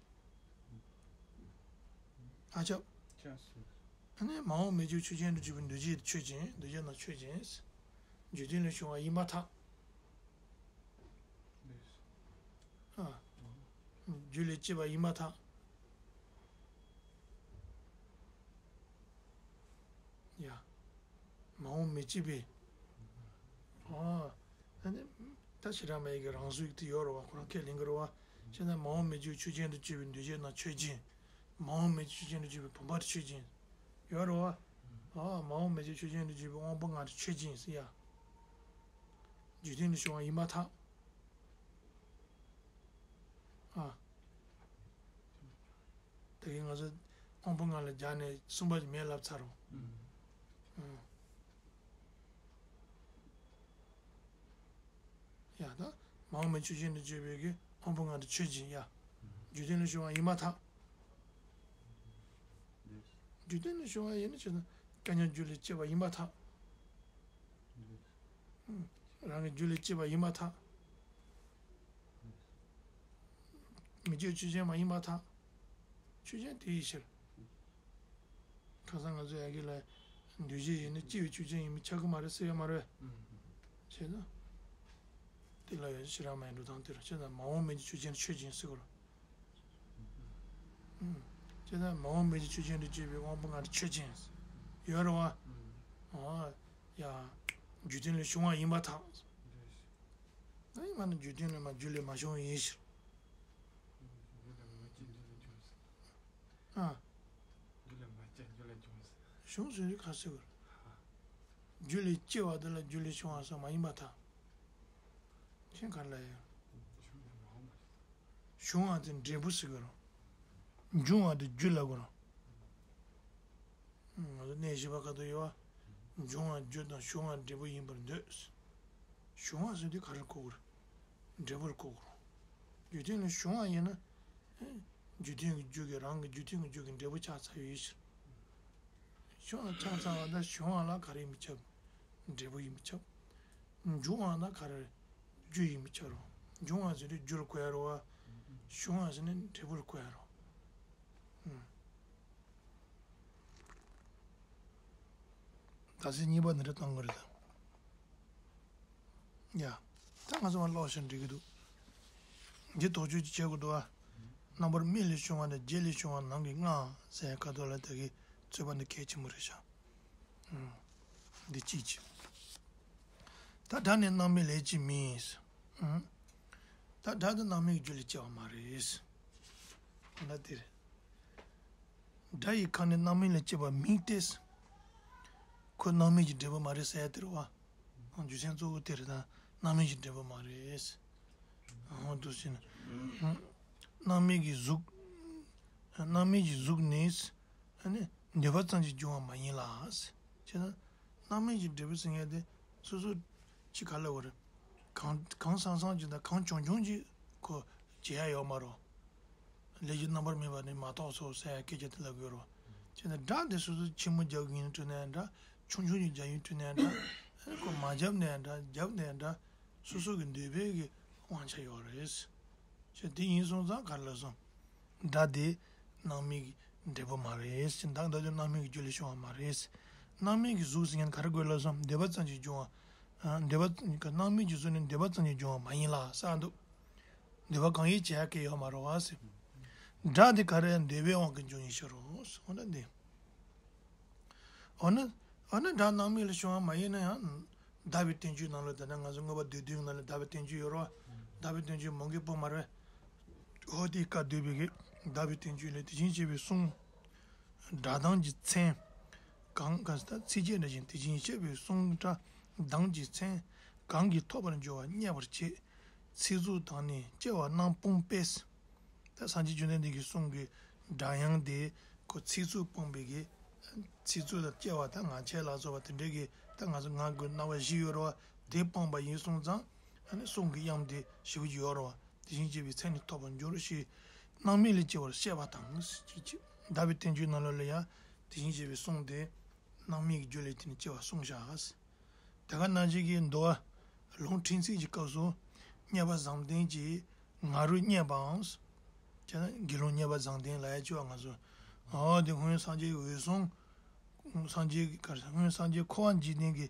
ཨ་ཁྱབ། ཁྱབ་སོང་། ཨ་ནི་མ་འོངས་མི་འཇིག་ཆོས་ཅན་དུ་གྱུར་པའི་འདུས་བྱས་ཆོས་ཅན། འདུས་བྱས་རྣམས་ཆོས་ཅན། རྒྱུ་མཐུན་ལས་བྱུང་བ་ཡིན་པར་ཐལ། ཨ། རྒྱུ་ལས་སྐྱེས་པ་ཡིན་པར་ཐལ། ཡ། མ་འོངས་མི་འཇིག་པའི། ཨ། ཨ་ནི། ད་ཕྱི་རང་མ་ཡིན་གྱི་རང་གཟུགས་དེ་ཡོད་རེད་བ། ཁོ་རང་ཁས་ལེན་གྱི་རེད་བ། བྱས་ན་མ་འོངས་མི་འཇིག་ཆོས་ཅན་དུ་གྱུར་པའི་འདུས་བྱས་རྣམས་ཆོས་ཅན། མ་འོངས་མི་འཇིག་ཆོས་ཅན་དུ་གྱུར་པའི་བུམ་པ་དེ་ཆོས་ཅན། ཡོད་རེད་བ། ཨ། མ་འོངས་མི་འཇིག་ཆོས་ཅན་དུ་གྱུར་པའི་དབང་པོ་ལྔ་དེ་ཆོས་ཅན་ཟེར་ཡ། རྒྱུ་རྐྱེན་ལས་བྱུང་བ་ཡིན་པར་ཐལ། ཨ། ད་གིན་ང་ཚོ་དབང་པོ་ལྔ་ལ་སྦྱར་ནས་གསུམ་པ་ཅིག་མེད་ལབ་ཚར་རོ། ཨ། ཡ་ད། མ་འོངས་པའི་ཆོས་ཅན་དུ་གྱུར་པའི་གི་དབང་པོ་ལྔ་དེ་ཆོས་ཅན་ཡ། རྒྱུ་རྐྱེན་ལས་བྱུང་བ་ཡིན་པར་ཐལ། རྒྱུ་རྐྱེན་ལས་བྱུང་བ་ཡིན་ན་ཅི་ན་སྐྱོན་ཉར་རྒྱུ་ལས་སྐྱེས་པ་ཡིན་པར་ཐལ། རང་གི་རྒྱུ་ལས་སྐྱེས་པ་ཡིན་པར་ཐལ། མི་སྐྱེ་བའི་ཆོས་ཅན་མ་ཡིན་པར་ཐལ། ཆོས་ཅན་དེ་ཡི་ཕྱིར། ཁ་སང་ང་ཚོ་ཡ་གི་ལ་འདུས་བྱས་ཡིན་ན་སྐྱེ་བའི་ཆོས་ཅན་ཡིན་མིན་ཆགས་ཀྱི་མ་རེད་ཟེར་ཡོད་མ་རེད། བྱས་ན། དེ་ལ་ཡང་ཕྱི་རང་མ་ཡིན་འགྲོ་སྟངས་དེ་རེད། བྱས་ན་མ་འོངས་མེད་ཀྱི་ཆོས་ཅན་ཆོས་ཅན་ཟེར་གོ་ར། བྱས་ན་མ་འོངས་མེད་ཀྱི་ཆོས་ཅན་དུ་གྱུར་པའི་དབང་པོ་ལྔ་དེ་ཆོས་ཅན་ཡོད་རེད་བ། ཨོ། ཡ། རྒྱུ་རྐྱེན་ལས་བྱུང་བ་ཡིན་པར་ཐལ། ཨ་ཡིན་མ་ན་རྒྱུ་རྐྱེན་ལས་མ་རྒྱུ་ལས་མ་བྱུང་བ་ཡིན་ཕྱིར། ཨ། རྒྱུ་ལས་མ་སྐྱེས་རྒྱུ་ལས་བྱུང་ཟེར། བྱུང་ཟེར་དུས་ག་ཟེར་བར། རྒྱུ་ལས་སྐྱེ་བ་དེ་ལ་རྒྱུ་ལས་བྱུང་བ་སོགས་མ་ཡིན་པར་ཐལ། ཁྱེད་ག་ལ་ཡང་། བྱུང་བ་དེ་འབྲས་བུ་ཟེར་གི་རོ། འབྱུང་བ་དེ་རྒྱུ་ལ་གོ་རོ། ང་ཚོ་གནས་བཞི་པ་ཁ་ཐུག་ཡོད་བ། འབྱུང་བ་རྒྱུ་དང་བྱུང་བ་འབྲས་བུ་ཡིན་པར་འདོད། བྱུང་བ་ཟེར་དུས་ག་རེ་གོ་གི་རེད། འབྲས་བུར་གོ་གི་རེད། རྒྱུ་རྐྱེན་ལས་བྱུང་བ་ཡིན་ན། རྒྱུ་རྐྱེན་གྱི་རྒྱུ་གི་རང་གི་རྒྱུ་རྐྱེན་གྱི་རྒྱུ་གི་འབྲས་བུ་ཆགས་ཚར་ཡོད་ཕྱིར། བྱུང་བ་ཆགས་ཚར་བ་དང་བྱུང་བ་ལ་ག་རེ་ཡིན་པ་ཁྱབ། འབྲས་བུ་ཡིན་པ་ཁྱབ། འབྱུང་བ་ན་ག་རེ། རྒྱུ་ཡིན་པ་ཁྱབ་རོ། འབྱུང་བ་ཟེར་དུས་རྒྱུར་གོ་ཡ་རོ་བ། བྱུང་བ་ཟེར་ནས་འབྲས་བུར་གོ་ཡ་རོ། ཨུམ། ད་ཚེ་གཉིས་པ་འདི་འདྲ་གཏོང་གི་རེད་ད། ཡ། ད་ང་ཚོ་མ་ཀློག་ཞིང་འགྲིག་གི་འདུག་འདི་དོགས་གཅོད་ཅིག་བྱེད་དགོས་འདུག་ཨ། རྣམ་པར་སྨིན་ལས་བྱུང་བ་ནི་རྒྱུ་ལས་བྱུང་བ་ནང་གི་ལྔ་ཟེར་ཁ་ཐོག་ལ་ད་གི་རྩོད་པ་འདི་གལ་ཆེན་པོ་རེད་ཤག་ཨུམ། འདི་གཅིག་བྱས། ད་སྒྲ་ནི་སྣང་མེད་ལས་ཀྱང་མིན། ཨུམ། ད་སྒྲ་དེ་སྣང་མེད་ཀྱི་རྒྱུ་ལས་སྐྱེ་བ་མ་རེད། འོ་ན་དེ་རེད། སྒྲ་ཡི་ཁམས་ནི་སྣང་མེད་ལས་སྐྱེས་པ་མིན་ཏེ། ཁོ་སྣང་མེད་ཀྱི་འབྲས་བུ་མ་རེད་ཟེར་ཡ་དེ་རེད་བ། རྒྱུ་མཚན་གཙོ་བོ་དེ་རེད་ད། སྣང་མེད་ཀྱི་འབྲས་བུ་མ་རེད། འོ་འདུག་ཟེར་ན། སྣང་མེད་ཀྱི་གཟུགས། སྣང་མེད་ཀྱི་གཟུགས་ནི། ཨ་ནི་འདོད་པ་ཙམ་གྱིས་འབྱུང་བ་མ་ཡིན་ལ། བྱས་ན། སྣང་མེད་ཀྱི་འབྲས་བུ་ཟེར་མཁན་དེ་སོ་སོ་ཅི་ག་ལ་བར། གང་གང་སང་སང་ཅིག་དང་གང་བྱུང་བྱུང་ཅིག་ཁོ་བྱེད་ཡ་ཡོད་མ་རེད། ལས་ཀྱི་རྣམ་པར་སྨིན་པ་ནི་མ་གཏོགས་སོ་ཟེར་ཡ་སྐད་ཆ་དེ་ལབ་ཀྱི་ཡོད་རེད། བྱས་ན་སྒྲ་དེ་སོ་སོ་ཆེན་མོ་རྒྱག་གི་ཡིན་དྲན་ནའང་འདྲ། ཆུང་ཆུང་ཅིག་རྒྱག་ཡིན་དྲན་ནའང་འདྲ། ཁོ་མ་རྒྱབ་ནའང་འདྲ་རྒྱབ་ནའང་འདྲ། སོ་སོ་གི་འདོད་པའི་གི་དབང་ཆ་ཡོད་རེད། བྱས་དེ་ཡིན་སོང་ཙང་ག་རེ་ལབ་སོང་། སྒྲ་དེ་སྣང་མེད་ཀྱི་འབྲས་བུ་མ་རེད་ཟེར། ད་ལྟ་དུས་སྣང་མེད་ཀྱི་རྒྱུ་ལས་བྱུང་བ་མ་རེད། སྣང་མེད་ཀྱི་གཟུགས་ཟེར་མཁན་ག་རེ་དགོས་ལབ་སོང་། འདོད་པ་ཙམ་གྱིས་འབྱུང་བ། ཨ། འདོད་པ། སྣང་མེད་ཀྱི་གཟུགས་ནི་འདོད་པ་ཙམ་གྱིས་འབྱུང་བ་མ་ཡིན་ལ་ཟེར་འདུག་འདོད་པ་གང་ཡིན་བྱེད་ཡ་གང་ཡང་ཡོད་མ་རེད་བ་ཟེར། སྒྲ་དེ་ག་རེ་འདོད་པའི་དབང་གིས་འབྱུང་ཡིན་ཕྱིར་རོ་ཟེར། འོ་ན་འདི། འོ་ན། འོ་ན་སྒྲ་སྣང་མེད་ལས་བྱུང་བ་མ་ཡིན་ན་ཡང་། བརྡ་པའི་བསྟན་བཅོས་ནང་ལ་ད་ལྟ་ང་ཚོ་མངོན་པ་སྡེ་བདུན་ནང་ལ་བརྡ་པའི་བསྟན་བཅོས་ཡོད་རེད་བ། བརྡ་པའི་བསྟན་བཅོས་མང་གི་པོ་མ་རེད། ཧོ་དེའི་བཀའ་སྡོད་པའི་གི་བརྡ་པའི་བསྟན་བཅོས་ལས་དེ་བཞིན་གཤེགས་པའི་གསུང་། སྒྲ་གདངས་ཀྱི་མཚན། གང་ག་ས་ཚིགས་བཅད་འདྲ་ཞིང་དེ་བཞིན་གཤེགས་པའི་གསུང་སྒྲ་གདངས་ཀྱི་མཚན། གང་གིས་ཐོབ་པར་འགྱུར་བ་རྙེད་པར་བྱེད། ཚིག་རྩུབ་དང་ནི་སྐྱེ་བ་རྣམ་སྤངས་པས། ད་སངས་རྒྱས་བཅོམ་ལྡན་འདས་ཀྱི་གསུང་གི་སྒྲ་དབྱངས་དེ་ཁོ་ཚིག་རྩུབ་སྤངས་པའི་གི། ཚིག་རྩུབ་དང་སྐྱེ་བ་དང་ངག་འཁྱལ་ལ་སོགས་པ་དེ་འདྲའི་གི་ད་ང་ཚོ་ངག་གི་རྣ་བ་བཞི་ཡོད་རེད་བ། དེ་སྤངས་པ་ཡིན་སོང་ཙང་ཨ་ནི་གསུང་གི་དབྱངས་དེ་ཞེ་པོ་ཅིག་ཡོད་རེད་བ། དེ་བཞིན་གཤེགས་པའི་མཚན་ནི་ཐོབ་པར་འགྱུར་ཞེས་སྣང་མེད་ལས་སྐྱེ་བར་བཤད་པ་དང་། ཅེས་བརྡ་པའི་བསྟན་བཅོས་ནང་ལོགས་ལ་ཡང་དེ་བཞིན་གཤེགས་པའི་གསུང་དེ་སྣང་མེད་ཀྱི་རྒྱུ་ལས་དེ་ནི་སྐྱེ་བ་གསུངས་བཞག་དེ་ག་ནང་བཞིན་གྱི་མདོ་བ་ལུང་ཕྲན་ཚེགས་ཀྱི་སྐབས་སུ་རྙེད་པ་བཟང་ལྡན་གྱིས་ང་རོས་རྙེད་པའམ། དེ་ན་དགེ་སློང་རྙེད་པ་བཟང་ལྡན་ལབ་ཡ་ཅིག་ཡོད་ང་ཚོ། འོ་དེ་སྔོན་སངས་རྒྱས་འོད་སྲུང་། སངས་རྒྱས་ཀྱི་ག་རེ་ཟེར། སྔོན་སངས་རྒྱས་འཁོར་བ་འཇིག་རྟེན་གྱི།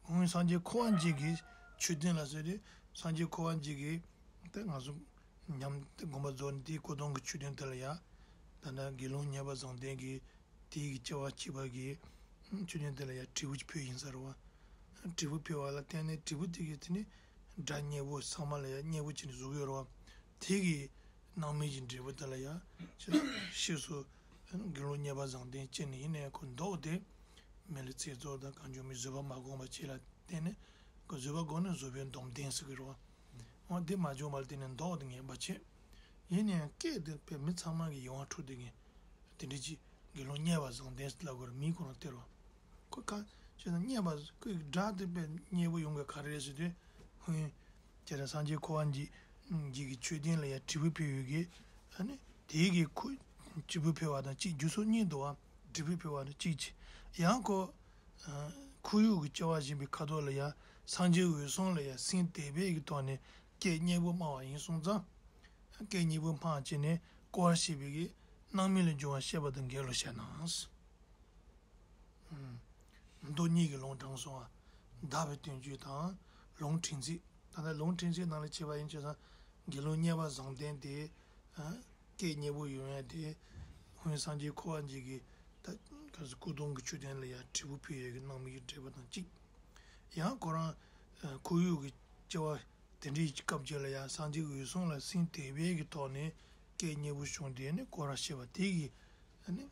སྔོན་སངས་རྒྱས་འཁོར་བ་འཇིག་གི་མཆོད་རྟེན་ལ་ཟེར་ཏེ། སངས་རྒྱས་འཁོར་བ་འཇིག་གི་དེ་ང་ཚོ་ཉམས་དགོངས་པ་རྫོགས་ནས་དེའི་སྐུ་གདུང་གི་མཆོད་རྟེན་དེ་ལ་ཡ། ད་ལྟ་དགེ་སློང་རྙེད་པ་བཟང་ལྡན་གྱིས་དེའི་གི་སྐྱེ་བ་གཅིག་པ་གི་མཆོད་རྟེན་དེ་ལ་ཡ་དྲིལ་བུ་ཅིག་ཕུལ་ཡིན་ས་རེད་བ། དྲིལ་བུ་ཕུལ་བ་ལ་བརྟེན་ནས་དྲིལ་བུ་དེ་གིས་དེ་ནི་སྒྲ་སྙན་པོ་ཚང་མ་ལ་ཡ་སྙན་པོ་བྱས་ནས་བཟོ་གི་ཡོད་རེད་བ། དེ་གི་སྣང་མེད་ཀྱི་འབྲས་བུ་དེ་ལ་ཡ། ཕྱིས་སུ་དགེ་སློང་རྙེད་པ་བཟང་ལྡན་སྐྱེས་ནས་ཡིན་ནའི་ཁོ་མདོ་དེ་མི་ལ་ཚིག་རྩུབ་དང་གང་བྱུང་མིན་བཟོད་པ་མ་བསྒོམས་པ་བྱས་ལ་བརྟེན་ནས་ ཁོ་བཟོད་པ་སྒོམ་ན་བཟོད་པའི་སྡོམ་ལྡན་ཟེར་གི་རེད་བ། འོ་དེ་མ་བྱུང་བར་དེ་ནས་མདོག་དེ་ངན་པ་བྱས། ཡིན་ནའང་སྐད་དེ་དཔེ་མི་ཚང་མ་གི་ཡིད་དབང་འཕྲོག་དེ་གི། དེ་འདྲ་ཅིག་དགེ་སློང་མཉེས་པ་བཟང་ལྡན་ལབ་དགོས་རེད། མིང་ཁོ་རང་སྟེར་བ། ཁོ་ཁ་ཅིག་ན་མཉེས་པ་ཁོའི་སྒྲ་དེ་དཔེ་མཉེས་པོ་ཡོང་གི་ག་རེ་རེད་ཟེར་དུས། ཧུན། ཁྱེད་རང་སངས་རྒྱས་ཁོ་བ་འཇིག་འཇིག་གི་མཆོད་རྟེན་ལ་ཡང་དྲིལ་བུ་ཕུལ་ཡོད་གི། ཨ་ནི་དེའི་གི་ཁོ་དྲིལ་བུ་ཕུལ་བ་དང་གཅིག་རྒྱུ་ཚོགས་གཉིས་འདུག་བ། དྲིལ་བུ་ཕུལ་བ་དང་གཅིག་ཅིག་ཡང་ཁོ། ཁོར་ཡུག་གི་སྐྱེ་བ་བཞིན་པའི་ཁ་དོག་ལ་ཡང་སངས་རྒྱས་འོད་སྲུང་ལ་ཡང་སེམས་དད་པའི་གི་ཐོག་ནས་སྐད་སྙན་པོ་སྨྲ་བ་ཡིན་སོང་ཙང་། སྐད་སྙན་པོ་སྨྲ་བྱས་ནས་སྐོར་བ་ཞེས་པའི་གི་སྣང་མེད་ལ་འབྱུང་བ་བཤད་པ་དང་འགལ་ལོ་བཤད་ན། མདོ་གཉིས་ཀྱི་ལུང་དྲངས་སོང་བ། བདག་པོའི་བསྟན་བཅོས་དང་ལུང་ཕྲན་ཚེགས། ད་ལྟ་ལུང་ཕྲན་ཚེགས་ནང་ལ་བྱས་པ་ཡིན་ཆོས་སམ། དགེ་སློང་མཉེས་པ་བཟང་ལྡན་དེ། སྐད་སྙན་པོ་ཡོང་ཡ་དེ། ཧུན་སངས་རྒྱས་ཁོ་བ་འཇིག་གི། ད་ག་ཟེ་སྐུ་གདུང་གི་མཆོད་རྟེན་ལ་ཡ་དྲིལ་བུ་ཕུལ་ཡས་ཀྱི་སྣང་མེད་ཀྱི་འགྲེལ་པ་དང་གཅིག་ཡང་ཁོ་རང་ཁོར་ཡུག་གི་སྐྱེ་བ་དེ་འདྲའི་སྐབས་ཅིག་ལ་ཡ་སངས་རྒྱས་འོད་སྲུང་ལ་སེམས་དད་པའི་གི་ཐོག་ནས་སྐད་སྙན་པོ་བྱུང་དེ་ནི་སྐོར་བ་ཞེས་པ་དེ་གི། ཨ་ནི།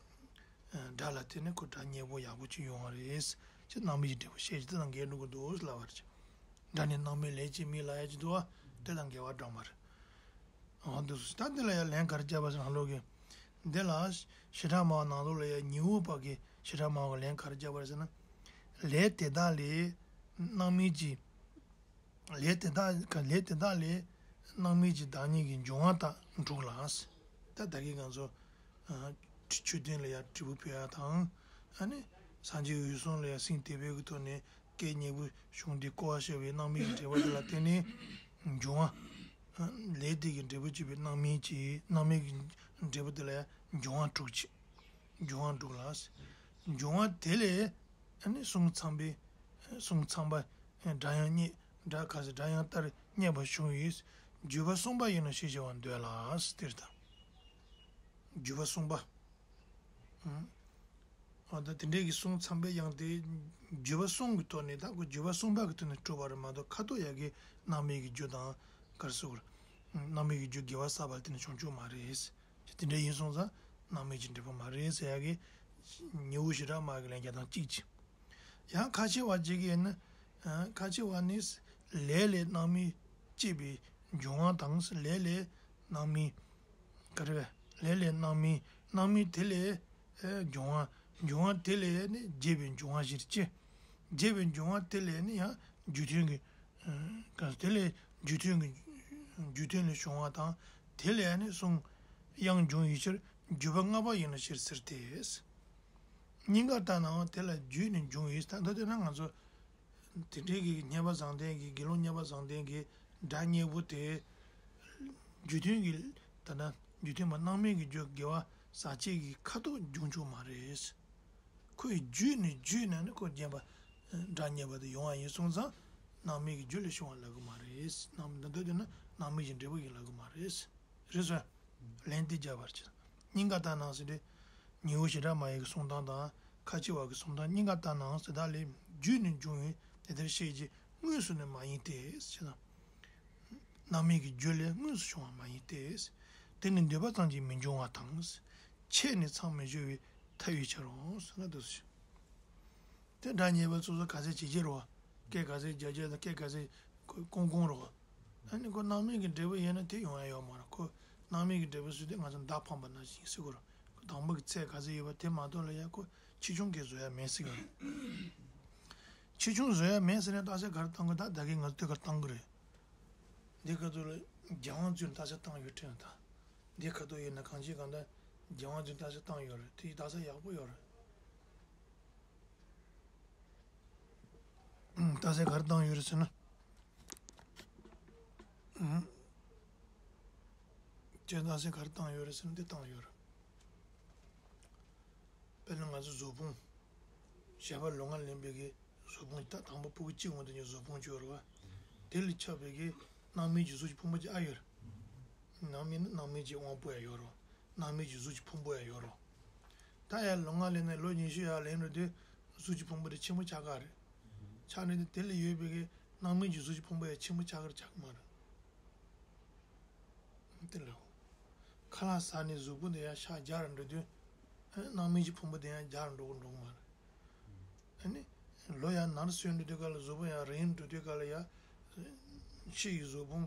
སྒྲ་ལ་བརྟེན་ནས་ཁོ་སྒྲ་སྙན་པོ་ཡག་པོ་ཅིག་ཡོང་བ་རེད། ཅེས་སྣང་མེད་ཀྱི་འགྲེལ་པ་བཤད་ཀྱི་དེ་དང་འགལ་འགྲོ་གི་འདུག་ལབ་པ་རེད། སྒྲ་ནི་སྣང་མེད་ལས་སྐྱེས་མིན་ལབ་ཡ་ཅིག་འདུག་བ། དེ་དང་འགལ་བ་འགྲོ་མ་རེད། འོ་འདུག་སེ་ད་འདི་ལ་ཡང་ལན་ག་རེ་བརྒྱབ་པ་ཟེར་ན་ལོག་གི། འདི་ལ་བྱེ་བྲག་སྨྲ་བ་ནང་ལོགས་ལ་ཡང་ཉི་འོད་པ་གི་བྱེ་བྲག་སྨྲ་བ་གི་ལན་ག་རེ་བརྒྱབ་པ་རེད་ཟེར་ན། ལས་དེ་དག་ལས་སྣང་མེད་ཀྱི། ལས་དེ་དག་ལས་དེ་དག་ལས་སྣང་མེད་ཀྱི་བདག་ཉིད་ཀྱི་འབྱུང་བ་དག་འགྲུབ་ལ། ད་ད་གིན་ང་ཚོ་མཆོད་རྟེན་ལ་ཡང་དྲིལ་བུ་ཕུལ་ཡ་དང་། ཨ་ནི་སངས་རྒྱས་འོད་སྲུང་ལ་ཡང་སེམས་དད་པའི་གི་ཐོག་ནས་སྐད་སྙན་པོ་བྱུང་སྟེ་སྐོར་བ་བྱས་པའི་སྣང་མེད་ཀྱི་འགྲེལ་པ་དེ་ལ་བརྟེན་ནས་འབྱུང་བ། ལས་དེ་གི་འབྲས་བུ་སྐྱེས་པའི་སྣང་མེད་ཀྱི་སྣང་མེད་ཀྱི་འབྲས་བུ་དེ་ལ་ཡང་འབྱུང་བ་དྲུག་ཅིག་འབྱུང་བ་དྲུག་ལ། འབྱུང་བ་དེ་ལས་ཨ་ནི་གསུང་ཚངས་པའི་གསུང་ཚངས་པ། སྒྲ་དབྱངས་སྙན། སྒྲ་ག་ཟེ་སྒྲ་དབྱངས་ལྟར་སྙན་པ་བྱུང་བས། བརྗོད་པ་གསུམ་པ་ཡིན་ནོ་ཞེས་བྱ་བ་འདོད་ལ་ཟེར་ད། བརྗོད་པ་གསུམ་པ། འོ་ད་དེ་འདྲའི་གི་གསུང་ཚངས་པའི་དབྱངས་དེ། བརྗོད་པ་གསུམ་གྱི་ཐོག་ནས་ད་ཁོ་བརྗོད་པ་གསུམ་པ་གི་ཐོག་ནས་གྲུབ་པ་རེད་མ་གཏོགས་ཁ་ཐོག་ཡ་གི་སྣང་མེད་ཀྱི་རྒྱུ་དང་ག་རེ་ཟེར། སྣང་མེད་ཀྱི་རྒྱུ་དགེ་བ་བསགས་པ་དེ་ནི་བྱུང་ཆོག་མ་རེད། དེ་འདྲ་ཡིན་སོང་ཙང་སྣང་མེད་ཀྱི་འབྲས་བུ་མ་རེད་ཟེར་ཡ་གི། ཉི་འོད་བྱེ་བྲག་སྨྲ་བ་གི་ལན་བརྒྱ་དང་གཅིག་ཅིག་ཡང་ཁ་ཆེ་བ་ཅིག་གིས་ནི། ཁ་ཆེ་བ་ནི། ལས་ལས་སྣང་མེད་སྐྱེས་པའི་འབྱུང་བ་དང་། ལས་ལས་སྣང་མེད། ག་རེ་བས། ལས་ལས་སྣང་མེད། སྣང་མེད་དེ་ལས། འབྱུང་བ། འབྱུང་བ་དེ་ལས་ནི་རྒྱས་པའི་འབྱུང་བ་ཞིག་སྐྱེ། རྒྱས་པའི་འབྱུང་བ་དེ་ལས་ནི་ཡང་རྒྱུ་མཐུན་གྱི། ག་དེ་ལས་རྒྱུ་མཐུན་གྱི། རྒྱུ་མཐུན་ལས་བྱུང་བ་དང་། དེ་ལས་ནི་གསུང་དབྱངས་འབྱུང་བའི་ཕྱིར་བརྗོད་པ་ལྔ་པ་ཡིན་ནོ་ཞེས་ཟེར་ཏེ། སྙིང་ག་ལྟར་སྣང་བ་དེ་ལ་བརྒྱུད་ནས་འབྱུང་བའི་ད་ལྟ་དེ་ན་ང་ཚོ། དེ་འདྲའི་གི་མཉེས་པ་བཟང་ལྡན་གྱི་དགེ་སློང་མཉེས་པ་བཟང་ལྡན་གྱི་སྒྲ་སྙན་པོ་དེ། རྒྱུ་མཐུན་གྱི། ད་ལྟ་རྒྱུ་མཐུན་པ་སྣང་མེད་ཀྱི་རྒྱུ་དགེ་བ་ཟག་བཅས་ཀྱི་ཁ་དོག་འབྱུང་ཆོག་མ་རེད། ཁོས་བརྒྱུད་ནས་བརྒྱུད་ནས་ནི་ཁོ་རྒྱས་པ། སྒྲ་སྙན་པ་དེ་ཡོང་བ་ཡིན་སོང་ཙང་། སྣང་མེད་ཀྱི་རྒྱུ་ལས་བྱུང་བ་ལབ་གི་མ་རེད། སྣང་མེད་འདོད་དེ་ན་སྣང་མེད་ཀྱི་འབྲས་བུ་ཡིན་ལབ་གི་མ་རེད། རེད་སོ། ལན་འདི་རྒྱབ་པར་བྱེད། སྙིང་ག་ལྟར་སྣང་ཟེར་ཏེ། ཉི་འོད་བྱེ་བྲག་སྨྲ་བའི་གསུང་སྟངས་དང་ཁ་ཆེ་བ་གི་གསུང་སྟངས་སྙིང་ག་ལྟར་སྣང་ཟེར་དག་ལས་བརྒྱུད་ནས་འབྱུང་བའི་དེ་ལྟར་བཤད་ཀྱི་དངོས་སུ་ནི་མ་ཡིན་ཏེ་ཟེར་ན། སྣང་མེད་ཀྱི་རྒྱུ་ལས་དངོས་སུ་བྱུང་བ་མ་ཡིན་ཏེ། དེ་ནི་འདོད་པ་ཙམ་གྱིས་མི་འབྱུང་བ་དང་། ཆད་ནས་མཚམས་མི་སྦྱོར་བའི་ཐབས་ཡོད་ཕྱིར་རོ་ཟེར་ན་འདུག་ཟེར། དེ་སྒྲ་སྙན་པ་སོ་སོ་ག་ཚད་ཇེ་ཆེ་རུ་བ། སྐད་ག་ཚད་རྒྱ་ཆེ་དང་སྐད་ག་ཚད་ཀོང་ཀོང་རུ་བ། ཨ་ནི་ཁོ་སྣང་མེད་ཀྱི་འབྲས་བུ་ཡིན་ན་དེ་ཡོང་ཡ་ཡོད་མ་རེད། ཁོ་སྣང་མེད་ཀྱི་འབྲས་བུ་ཟེར་དུས་ང་ཚོ་མདའ་འཕངས་པ་ནང་བཞིན་ཟེར་གོ་ར། ཁོ་དང་པོ་གི་ཚད་ག་ཚད་ཡོད་པ་དེ་མ་གཏོགས་ལ་ཡ་ཁོ་ཆེ་ཆུང་གི་བཟོ་ཡ་མེད་ཟེར་གི་རེད། ཆེ་ཆུང་བཟོ་ཡ་མེད་ཟེར་ནས་རྟགས་གསལ་ག་རེ་བཏང་གི་ད་ད་གིན་ང་ཚོ་དེ་ག་རེ་བཏང་གི་རེད། འདི་ག་ཚོད་ལ་རྒྱལ་དབང་བཙུན་རྟགས་གསལ་བཏང་ཡོད་དྲན་ད། འདི་ག་ཚོད་ཡོད་ན་གང་ཅི་གང་ད་རྒྱལ་དབང་བཙུན་རྟགས་གསལ་བཏང་ཡོད་རེད། དེ་ཡི་རྟགས་གསལ་ཡག་པོ་ཡོད་རེད། རྟགས་གསལ་ག་རེ་བཏང་ཡོད་རེད་ཟེར་ན། ཁྱེད་རྟགས་གསལ་ག་རེ་བཏང་ཡོད་རེད་ཟེར་ན་འདི་བཏང་ཡོད་རེད། དཔེར་ན་ང་ཚོ་གཟུགས་ཕུང་། བྱ་བ་ལོང་བ་ལེན་པའི་གི་གཟུགས་ཕུང་ད་དང་པོ་ཕྲུ་གུ་གཅིག་འོང་དུས་ཀྱི་གཟུགས་ཕུང་གཅིག་ཡོད་རེད་བ། དེ་ལ་ཁྱབ་པའི་གི་སྣང་མེད་ཀྱི་གཟུགས་ཀྱི་ཕུང་པོ་གཅིག་ཨ་ཡོད་རེད། སྣང་མེད་ནི་སྣང་མེད་ཀྱི་དབང་པོ་ཡང་ཡོད་རེད། སྣང་མེད་ཀྱི་གཟུགས་ཀྱི་ཕུང་པོ་ཡང་ཡོད་རེད། ད་ཡང་ལོང་བ་ལེན་ནས་ལོ་ཉི་ཤུ་ཡར་ལེན་འགྲོ་དུས་གཟུགས་ཀྱི་ཕུང་པོ་དེ་ཆེན་པོ་ཆགས་ཀ་རེད། ཆགས་ནས་དེ་དེ་ལ་ཡོད་པའི་གི་སྣང་མེད་ཀྱི་གཟུགས་ཀྱི་ཕུང་པོ་ཡང་ཆེན་པོ་ཆགས་ཀ་རེད་ཆགས་ཀྱི་མ་རེད། དེ་ལ། ཁ་ལག་ཟ་ནས་གཟུགས་པོ་འདི་ཡང་ཤ་རྒྱགས་ར་འགྲོ་དུས། སྣང་མེད་ཀྱི་ཕུང་པོ་འདི་ཡང་རྒྱགས་ར་འགྲོ་གི་འགྲོ་གི་མ་རེད། ཨ་ནི། ལོ་ཡང་ནར་སོན་འགྲོ་དུས་སྐབས་ལ་གཟུགས་པོ་ཡང་རིང་འགྲོ་དུས་སྐབས་ལ་ཡང་ཕྱི་ཡི་གཟུགས་ཕུང་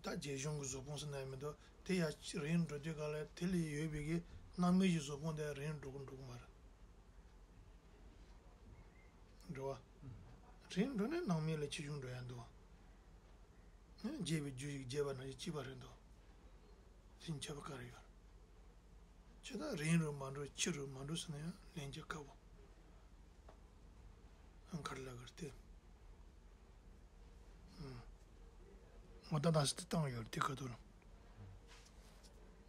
ད་རྗེས་གཞུང་གི་གཟུགས་ཕུང་ཟེར་ན་ཡང་མི་འདུག་དེ་ཡང་རིང་འགྲོ་དུས་སྐབས་ལ་དེ་ལས་ཡོད་པའི་གི་སྣང་མེད་ཀྱི་གཟུགས་ཕུང་དེ་རིང་འགྲོ་གི་འགྲོ་གི་མ་རེད། འགྲོ་བ། རིང་འགྲོ་ནས་སྣང་མེད་ལ་ཆེ་ཆུང་འགྲོ་ཡང་འདུག་བ། རྗེས་པའི་རྒྱུ་ཞིག་རྗེས་པ་ན་ཞིག་སྐྱིད་པ་རེད་འདུག་དེ་ཁྱད་པར་ག་རེ་ཡོད། ཇི་ལྟར་རིང་རུ་མ་འགྲོ་ཕྱི་རུ་མ་འགྲོ་ཟེར་ན་ཡང་ལན་རྒྱག་དཀའ་བོ། ཨང་གར་ལ་གར་ཏེ། ཨང་། ངོ་ད་དང་སི་ཏི་བཏང་ཡོད་དེ་ག་དུ་ལ།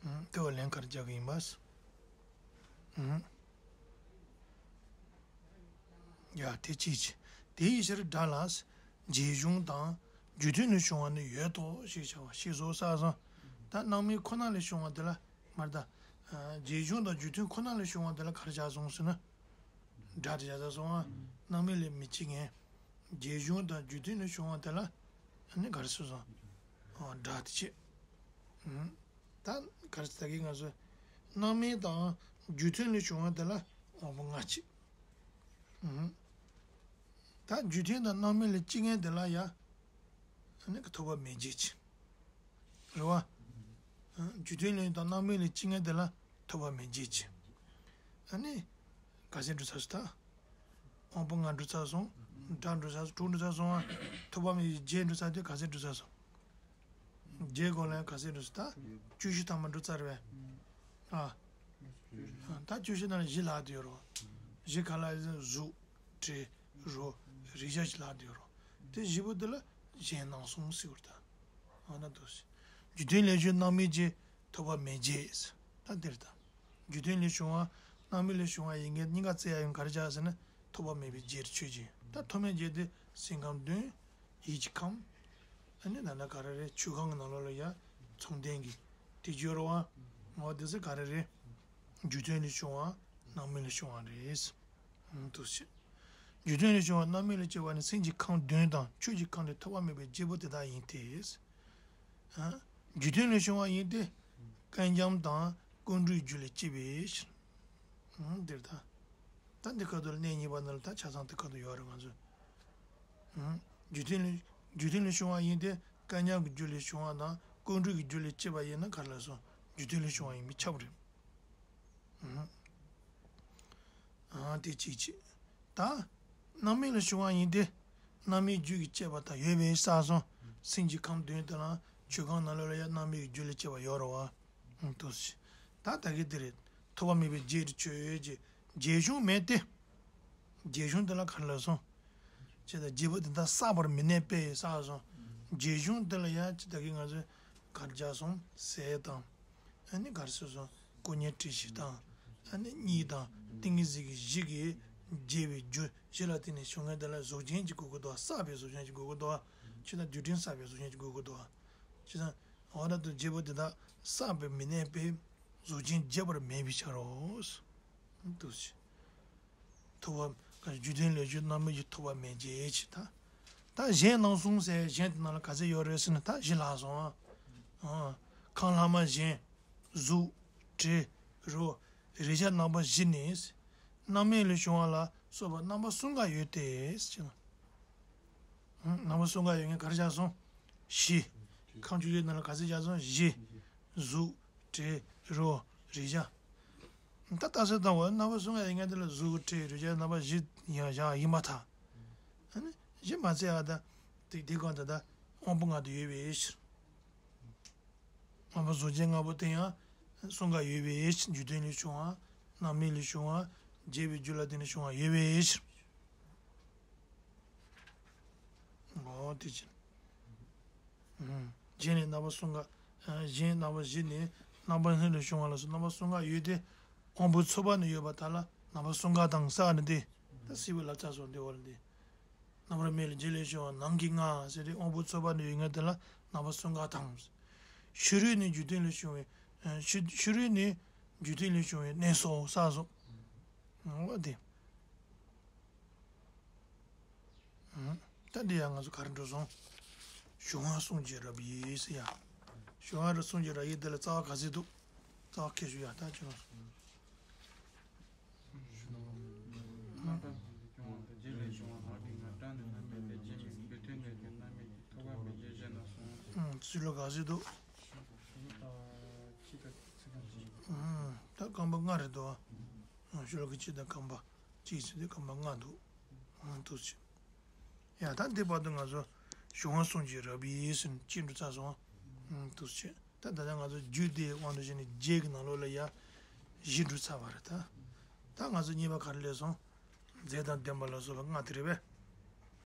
ཨང་། དེ་བ་ལན་གར་རྒྱག་གི་ཡིན་པས། ཨང་། ཡ་དེ་ཅི་ཅི། དེ་ཡི་ཕྱིར་སྒྲ་ལ། རྗེས་གཞུང་དང་རྒྱུ་མཐུན་ལས་བྱུང་བ་ནི་ཡོད་དོ་ཞེས་བྱ་བ་ཞེས་སོ་ས་སོ། ད་སྣང་མེད་ཁོ་ན་ལས་བྱུང་བ་དེ་ལ་མར་ད། རྗེས་གཞུང་དང་རྒྱུ་མཐུན་ཁོ་ན་ལས་བྱུང་བ་དེ་ལ་གར་བྱ་སོང་ཟེར་ན། སྒྲ་དེ་བྱ་ས་སོང་བ། སྣང་མེད་ལས་མི་སྐྱེ་ངེས། རྗེས་གཞུང་དང་རྒྱུ་མཐུན་ལས་བྱུང་བ་དེ་ལ་ནི་གར་སོ་སོང་། སྒྲ་དེ་བྱེད། ད་གར་ས་ད་གི་ང་ཚོ་སྣང་མེད་དང་རྒྱུ་མཐུན་ལས་བྱུང་བ་དེ་ལ་དབང་པོ་ལྔ་བྱེད། ད་རྒྱུ་མཐུན་དང་སྣང་མེད་ལ་སྐྱེ་ངེས་དེ་ལ་ཡ། ཨ་ནི་ཐོབ་པ་མེད་བྱེད་ཅིང་། རེད་བ། རྒྱུ་མཐུན་ལས་དང་སྣང་མེད་ལ་སྐྱེ་ངེས་དེ་ལ་ཐོབ་པ་མེད་བྱེད་ཅིང་། ཨ་ནི། ག་ཚད་འགྲོ་ཚར་སོང་ད། དབང་པོ་ལྔ་འགྲོ་ཚར་སོང་། སྒྲ་འགྲོ་ཚར་སོང་། དྲུག་འགྲོ་ཚར་སོང་ཨ། ཐོབ་པ་མེད་བྱེད་བརྒྱད་འགྲོ་ཚར་དུས་ག་ཚད་འགྲོ་ཚར་སོང་། བརྒྱད་གོང་ལ་ཡང་ག་ཚད་འགྲོ་སོང་ད། བཅུ་བཞི་ཐམ་པ་འགྲོ་ཚར་བས། ཨ། ད་བཅུ་བཞི་ནང་ལ་བཞི་ལྷག་དེ་ཡོད་རོ། བཞི་ག་ལ་གཟུགས། དྲི། རོ། རེག་བྱ་ཞིག་ལྷག་དེ་ཡོད་རོ། དེ་བཞི་པོ་དེ་ལ་གཞན་སྣང་གསུམ་ཟེར་བར་ད། ཨ་ན་དོ་ཞེས། རྒྱུ་མཐུན་ལས་བྱུང་སྣང་མེད་ཀྱི་ཐོབ་པ་མེད་བྱེད། ད་དེར་ད། རྒྱུ་མཐུན་ལས་བྱུང་བ་སྣང་མེད་ལས་བྱུང་བ་ཡིན་གྱི་གཉིས་ཀ་བཙལ་ཡ་ཡང་ག་རེ་བྱ་ཟེར་ན་ཐོབ་པ་མེད་པའི་བྱེད་ཆོས་ཅན། ད་ཐོབ་མེད་བྱེད་དེ་སེམས་ཁམས་བདུན། ཡིད་ཀྱི་ཁམས། ཨ་ནི་ད་ན་ག་རེ་རེད་ཆོས་ཁམས་ཀྱི་ནང་ལོགས་ལ་ཡ་མཚུངས་ལྡན་གྱི་དེ་བརྗོད་རོ་བ། ངོ་བོ་དེ་ཚོ་ག་རེ་རེད། རྒྱུ་མཐུན་ལས་བྱུང་བ་སྣང་མེད་ལས་བྱུང་བ་རེད། འདུ་ཤེས། རྒྱུ་མཐུན་ལས་བྱུང་བ་སྣང་མེད་ལས་སྐྱེ་བ་ནི་སེམས་ཀྱི་ཁམས་བདུན་དང་ཆོས་ཀྱི་ཁམས་ལས་ཐོབ་པ་མེད་པའི་བརྗེ་པོ་དེ་དག་ཡིན་ཏེ། རྒྱུ་མཐུན་ལས་བྱུང་བ་ཡིན་ཏེ། རྐང་འཇམ་དང་ཀུན་འགྲོའི་རྒྱུ་ལས་སྐྱེས་པའི་ཕྱིར། འདིར་ད། ད་འདི་ཁ་ཐུག་ལ་གནས་གཉིས་པ་ནང་ལ་ད་ཆ་ཚང་འདི་ཁ་ཐུག་ཡོད་རེད་ང་ཚོ། རྒྱུ་མཐུན་ལས་རྒྱུ་མཐུན་ལས་བྱུང་བ་ཡིན་ཏེ་རྐང་འཇམ་གྱི་རྒྱུ་ལས་བྱུང་བ་དང་ཀུན་འགྲོའི་རྒྱུ་ལས་སྐྱེས་པ་ཡིན་ན་ག་རེ་ལ་སོང་རྒྱུ་མཐུན་ལས་བྱུང་བ་ཡིན་པས་ཁྱབ་རེད། ཨང་། དེ་གཅིག་བྱས། ད། སྣང་མེད་ལ་བྱུང་བ་ཡིན་ཏེ། སྣང་མེད་རྒྱུ་གིས་སྐྱེས་པ་དང་ཡོད་པའི་ས་སོང་། སེམས་ཀྱི་ཁམས་བདུན་དེ་ལ་ཆོས་ཁམས་ནང་ལོགས་ལ་ཡང་སྣང་མེད་ཀྱི་རྒྱུ་ལས་སྐྱེས་པ་ཡོད་རེད་བ། ཨང་དུ་ཞེས། ད་ད་གི་དེ་རེད། ཐོབ་པ་མེད་པའི་རྗེས་ཀྱི་ཆོས་ཀྱི་རྗེས་གཞུང་མེད་དེ། རྗེས་གཞུང་དེ་ལ་ག་རེ་ལབ་སོང་། ཅེས་དང་བརྗེ་པོ་དེ་དག་བསགས་པར་མི་གནས་པས་བསགས་སོང་། རྗེས་གཞུང་དེ་ལ་ཡང་ཅི་ད་གི་ང་ཚོས་གར་རྒྱག་སོང་ཟས་དང་། ཨ་ནི་གར་སོ་སོ་ཀུ་ཉེ་བྲི་ཞིག་དང་། ཨ་ནི་གཉིས་དང་ཏིང་ངེ་འཛིན་གྱི་གཞི་གི་བརྗེ་བའི་རྒྱུ་གཞི་ལ་བརྟེན་ནས་བྱུང་ངེས་དེ་ལ་གཟུགས་ཅན་གྱི་དགོས་ཀྱི་འདུག་བསགས་པའི་གཟུགས་ཅན་གྱི་དགོས་ཀྱི་འདུག་ཅི་ད་རྡུལ་ཕྲན་བསགས་པའི་གཟུགས་ཅན་གྱི་དགོས་ཀྱི་འདུག་ཅི་ད་འོ་ན་དུ་བརྗེ་པོ་དེ་དག་བསགས་པར་མི་གནས་པས་གཟུགས་ཅན་བརྗེ་བར་མེད་པའི་ཕྱིར་རོ། འདུ་ཤེས། ཐོབ་པ། རྒྱུ་མཐུན་ལས་བྱུང་སྣང་མེད་ཀྱི་ཐོབ་པ་མེད་བྱེད་ཅེས་ད། ད་གཞན་སྣང་གསུམ་ཟེར་གཞན་དེ་ནང་ལ་ག་ཚད་ཡོད་རེད་ཟེར་ན་ད་བཞི་ལྷག་སོང་ཨ། ཁམས་ལྷག་མ་གཞན། གཟུགས། དྲི། རོ། རེག་བྱ་རྣམ་པ་བཞི་ནི། སྣང་མེད་ལས་བྱུང་བ་ལ་སོགས་པ་རྣམ་པ་གསུམ་ཀ་ཡོད་དེ། རྣམ་པ་གསུམ་ཀ་ཡོད་ངེས་ག་རེ་བྱས་སོང་། བཞི། ཁམས་བཅུ་བཞི་ནང་ལ་ག་ཚད་བྱས་སོང་བཞི། གཟུགས། དྲི། རོ། རེག་བྱ། ད་ལྟ་སེ་དང་བ་རྣམ་པ་གསུམ་ཡང་ཡིན་ངེས་དེ་ལ་གཟུགས་དྲི་རེག་བྱ་རྣམ་པ་བཞི་ཡང་བཞག་ཡིན་པར་ཐལ། ཨ་ནི་བཞི་མ་ཚད་ཡ་ད་དེ་དེ་གང་ད་ད་དབང་པོ་ལྔ་དུ་ཡོད་པའི་ཕྱིར། དབང་པོ་གཟུགས་ཅན་ལྔ་པོ་དེ་ཡང་གསུམ་ཀ་ཡོད་པའི་ཕྱིར་རྒྱུ་མཐུན་ལས་བྱུང་བ། སྣང་མེད་ལས་བྱུང་བ། བརྗེ་བའི་རྒྱུ་ལ་བརྟེན་ནས་བྱུང་བ་ཡོད་པའི་ཕྱིར། འོ་དེ་ཕྱིར། གཞན་ནི་རྣམ་པ་གསུམ་ཀ་གཞན་རྣམ་པ་བཞི་ནི་རྣམ་པ་སྣོད་ལས་བྱུང་བ་ལ་སོགས་རྣམ་པ་གསུམ་ཀ་ཡོད་དེ། དབང་པོ་ཚོགས་པ་ནི་ཡོད་པར་ཐལ་ལ་རྣམ་པ་གསུམ་ཀ་དང་ས་ནི་སྟེ། ད་སྲིད་པའི་ལབ་ཚར་སོང་སྟེ་འོ་ལ་འདི། རྣམ་པར་མེད་ལ་རྗེས་ལས་བྱུང་བ་ནང་གི་ལྔ་ཟེར་ཏེ་དབང་པོ་ཚོགས་པ་ནི་ཡོད་ངེས་དེ་ལ་རྣམ་པ་གསུམ་ཀ་དང་། ཕྱི་རོལ་ནི་རྒྱུ་མཐུན་ལས་བྱུང་བའི་ཕྱི་ཕྱི་རོལ་ནི་རྒྱུ་མཐུན་ལས་བྱུང་བའི་གནས་སོགས་ས་སོགས། འོ་དེ། ད་འདི་ཡང་ང་ཚོ་ག་རེ་འགྲོ་སོང་། གཞུང་བ་གསུང་གི་རབ་ཡིན་ཟེར་ཡ། གཞུང་བ་རུ་གསུང་གི་རབ་ཡིན་དེ་ལ་རྩ་བ་ག་ཚོད་འདུག་རྩ་བ་ཁྱེར་ཞུ་ཡ་ད་ཅི་ལ། ཤོ་ལོ་ཀ་ག་ཚོད་འདུག་ཨུམ། ད་རྐང་པ་ལྔ་རེད་འདུག་ཨ། ཤོ་ལོ་ཀ་གཅིག་དང་རྐང་པ་གཅིག་ཟེར་དུས་རྐང་པ་ལྔ་འདུག་ཨུམ། ཐུགས་རྗེ་ཆེ། ཡ། ད་འདི་བར་དུ་ང་ཚོ་གཞུང་དབང་གསུམ་གྱི་རབ་དབྱེ་ཟེར་ནས་གཅིག་འགྲོ་ཚར་སོང་ཨ། ཐུགས་རྗེ་ཆེ། ད་ད་ལྟ་ང་ཚོ་རྒྱུད་སྡེའི་དབང་དུ་བྱས་ནས་རྒྱན་གྱི་ནང་ལོགས་ལ་ཡ་བཞི་འགྲོ་ཚར་བ་རེད་ད། ད་ང་ཚོ་གཉིས་པ་ག་རེ་སླེབས་སོང་། རྫས་དང་ལྡན་པ་ལ་སོགས་པ་ལྔ་དེ་རེད་པས།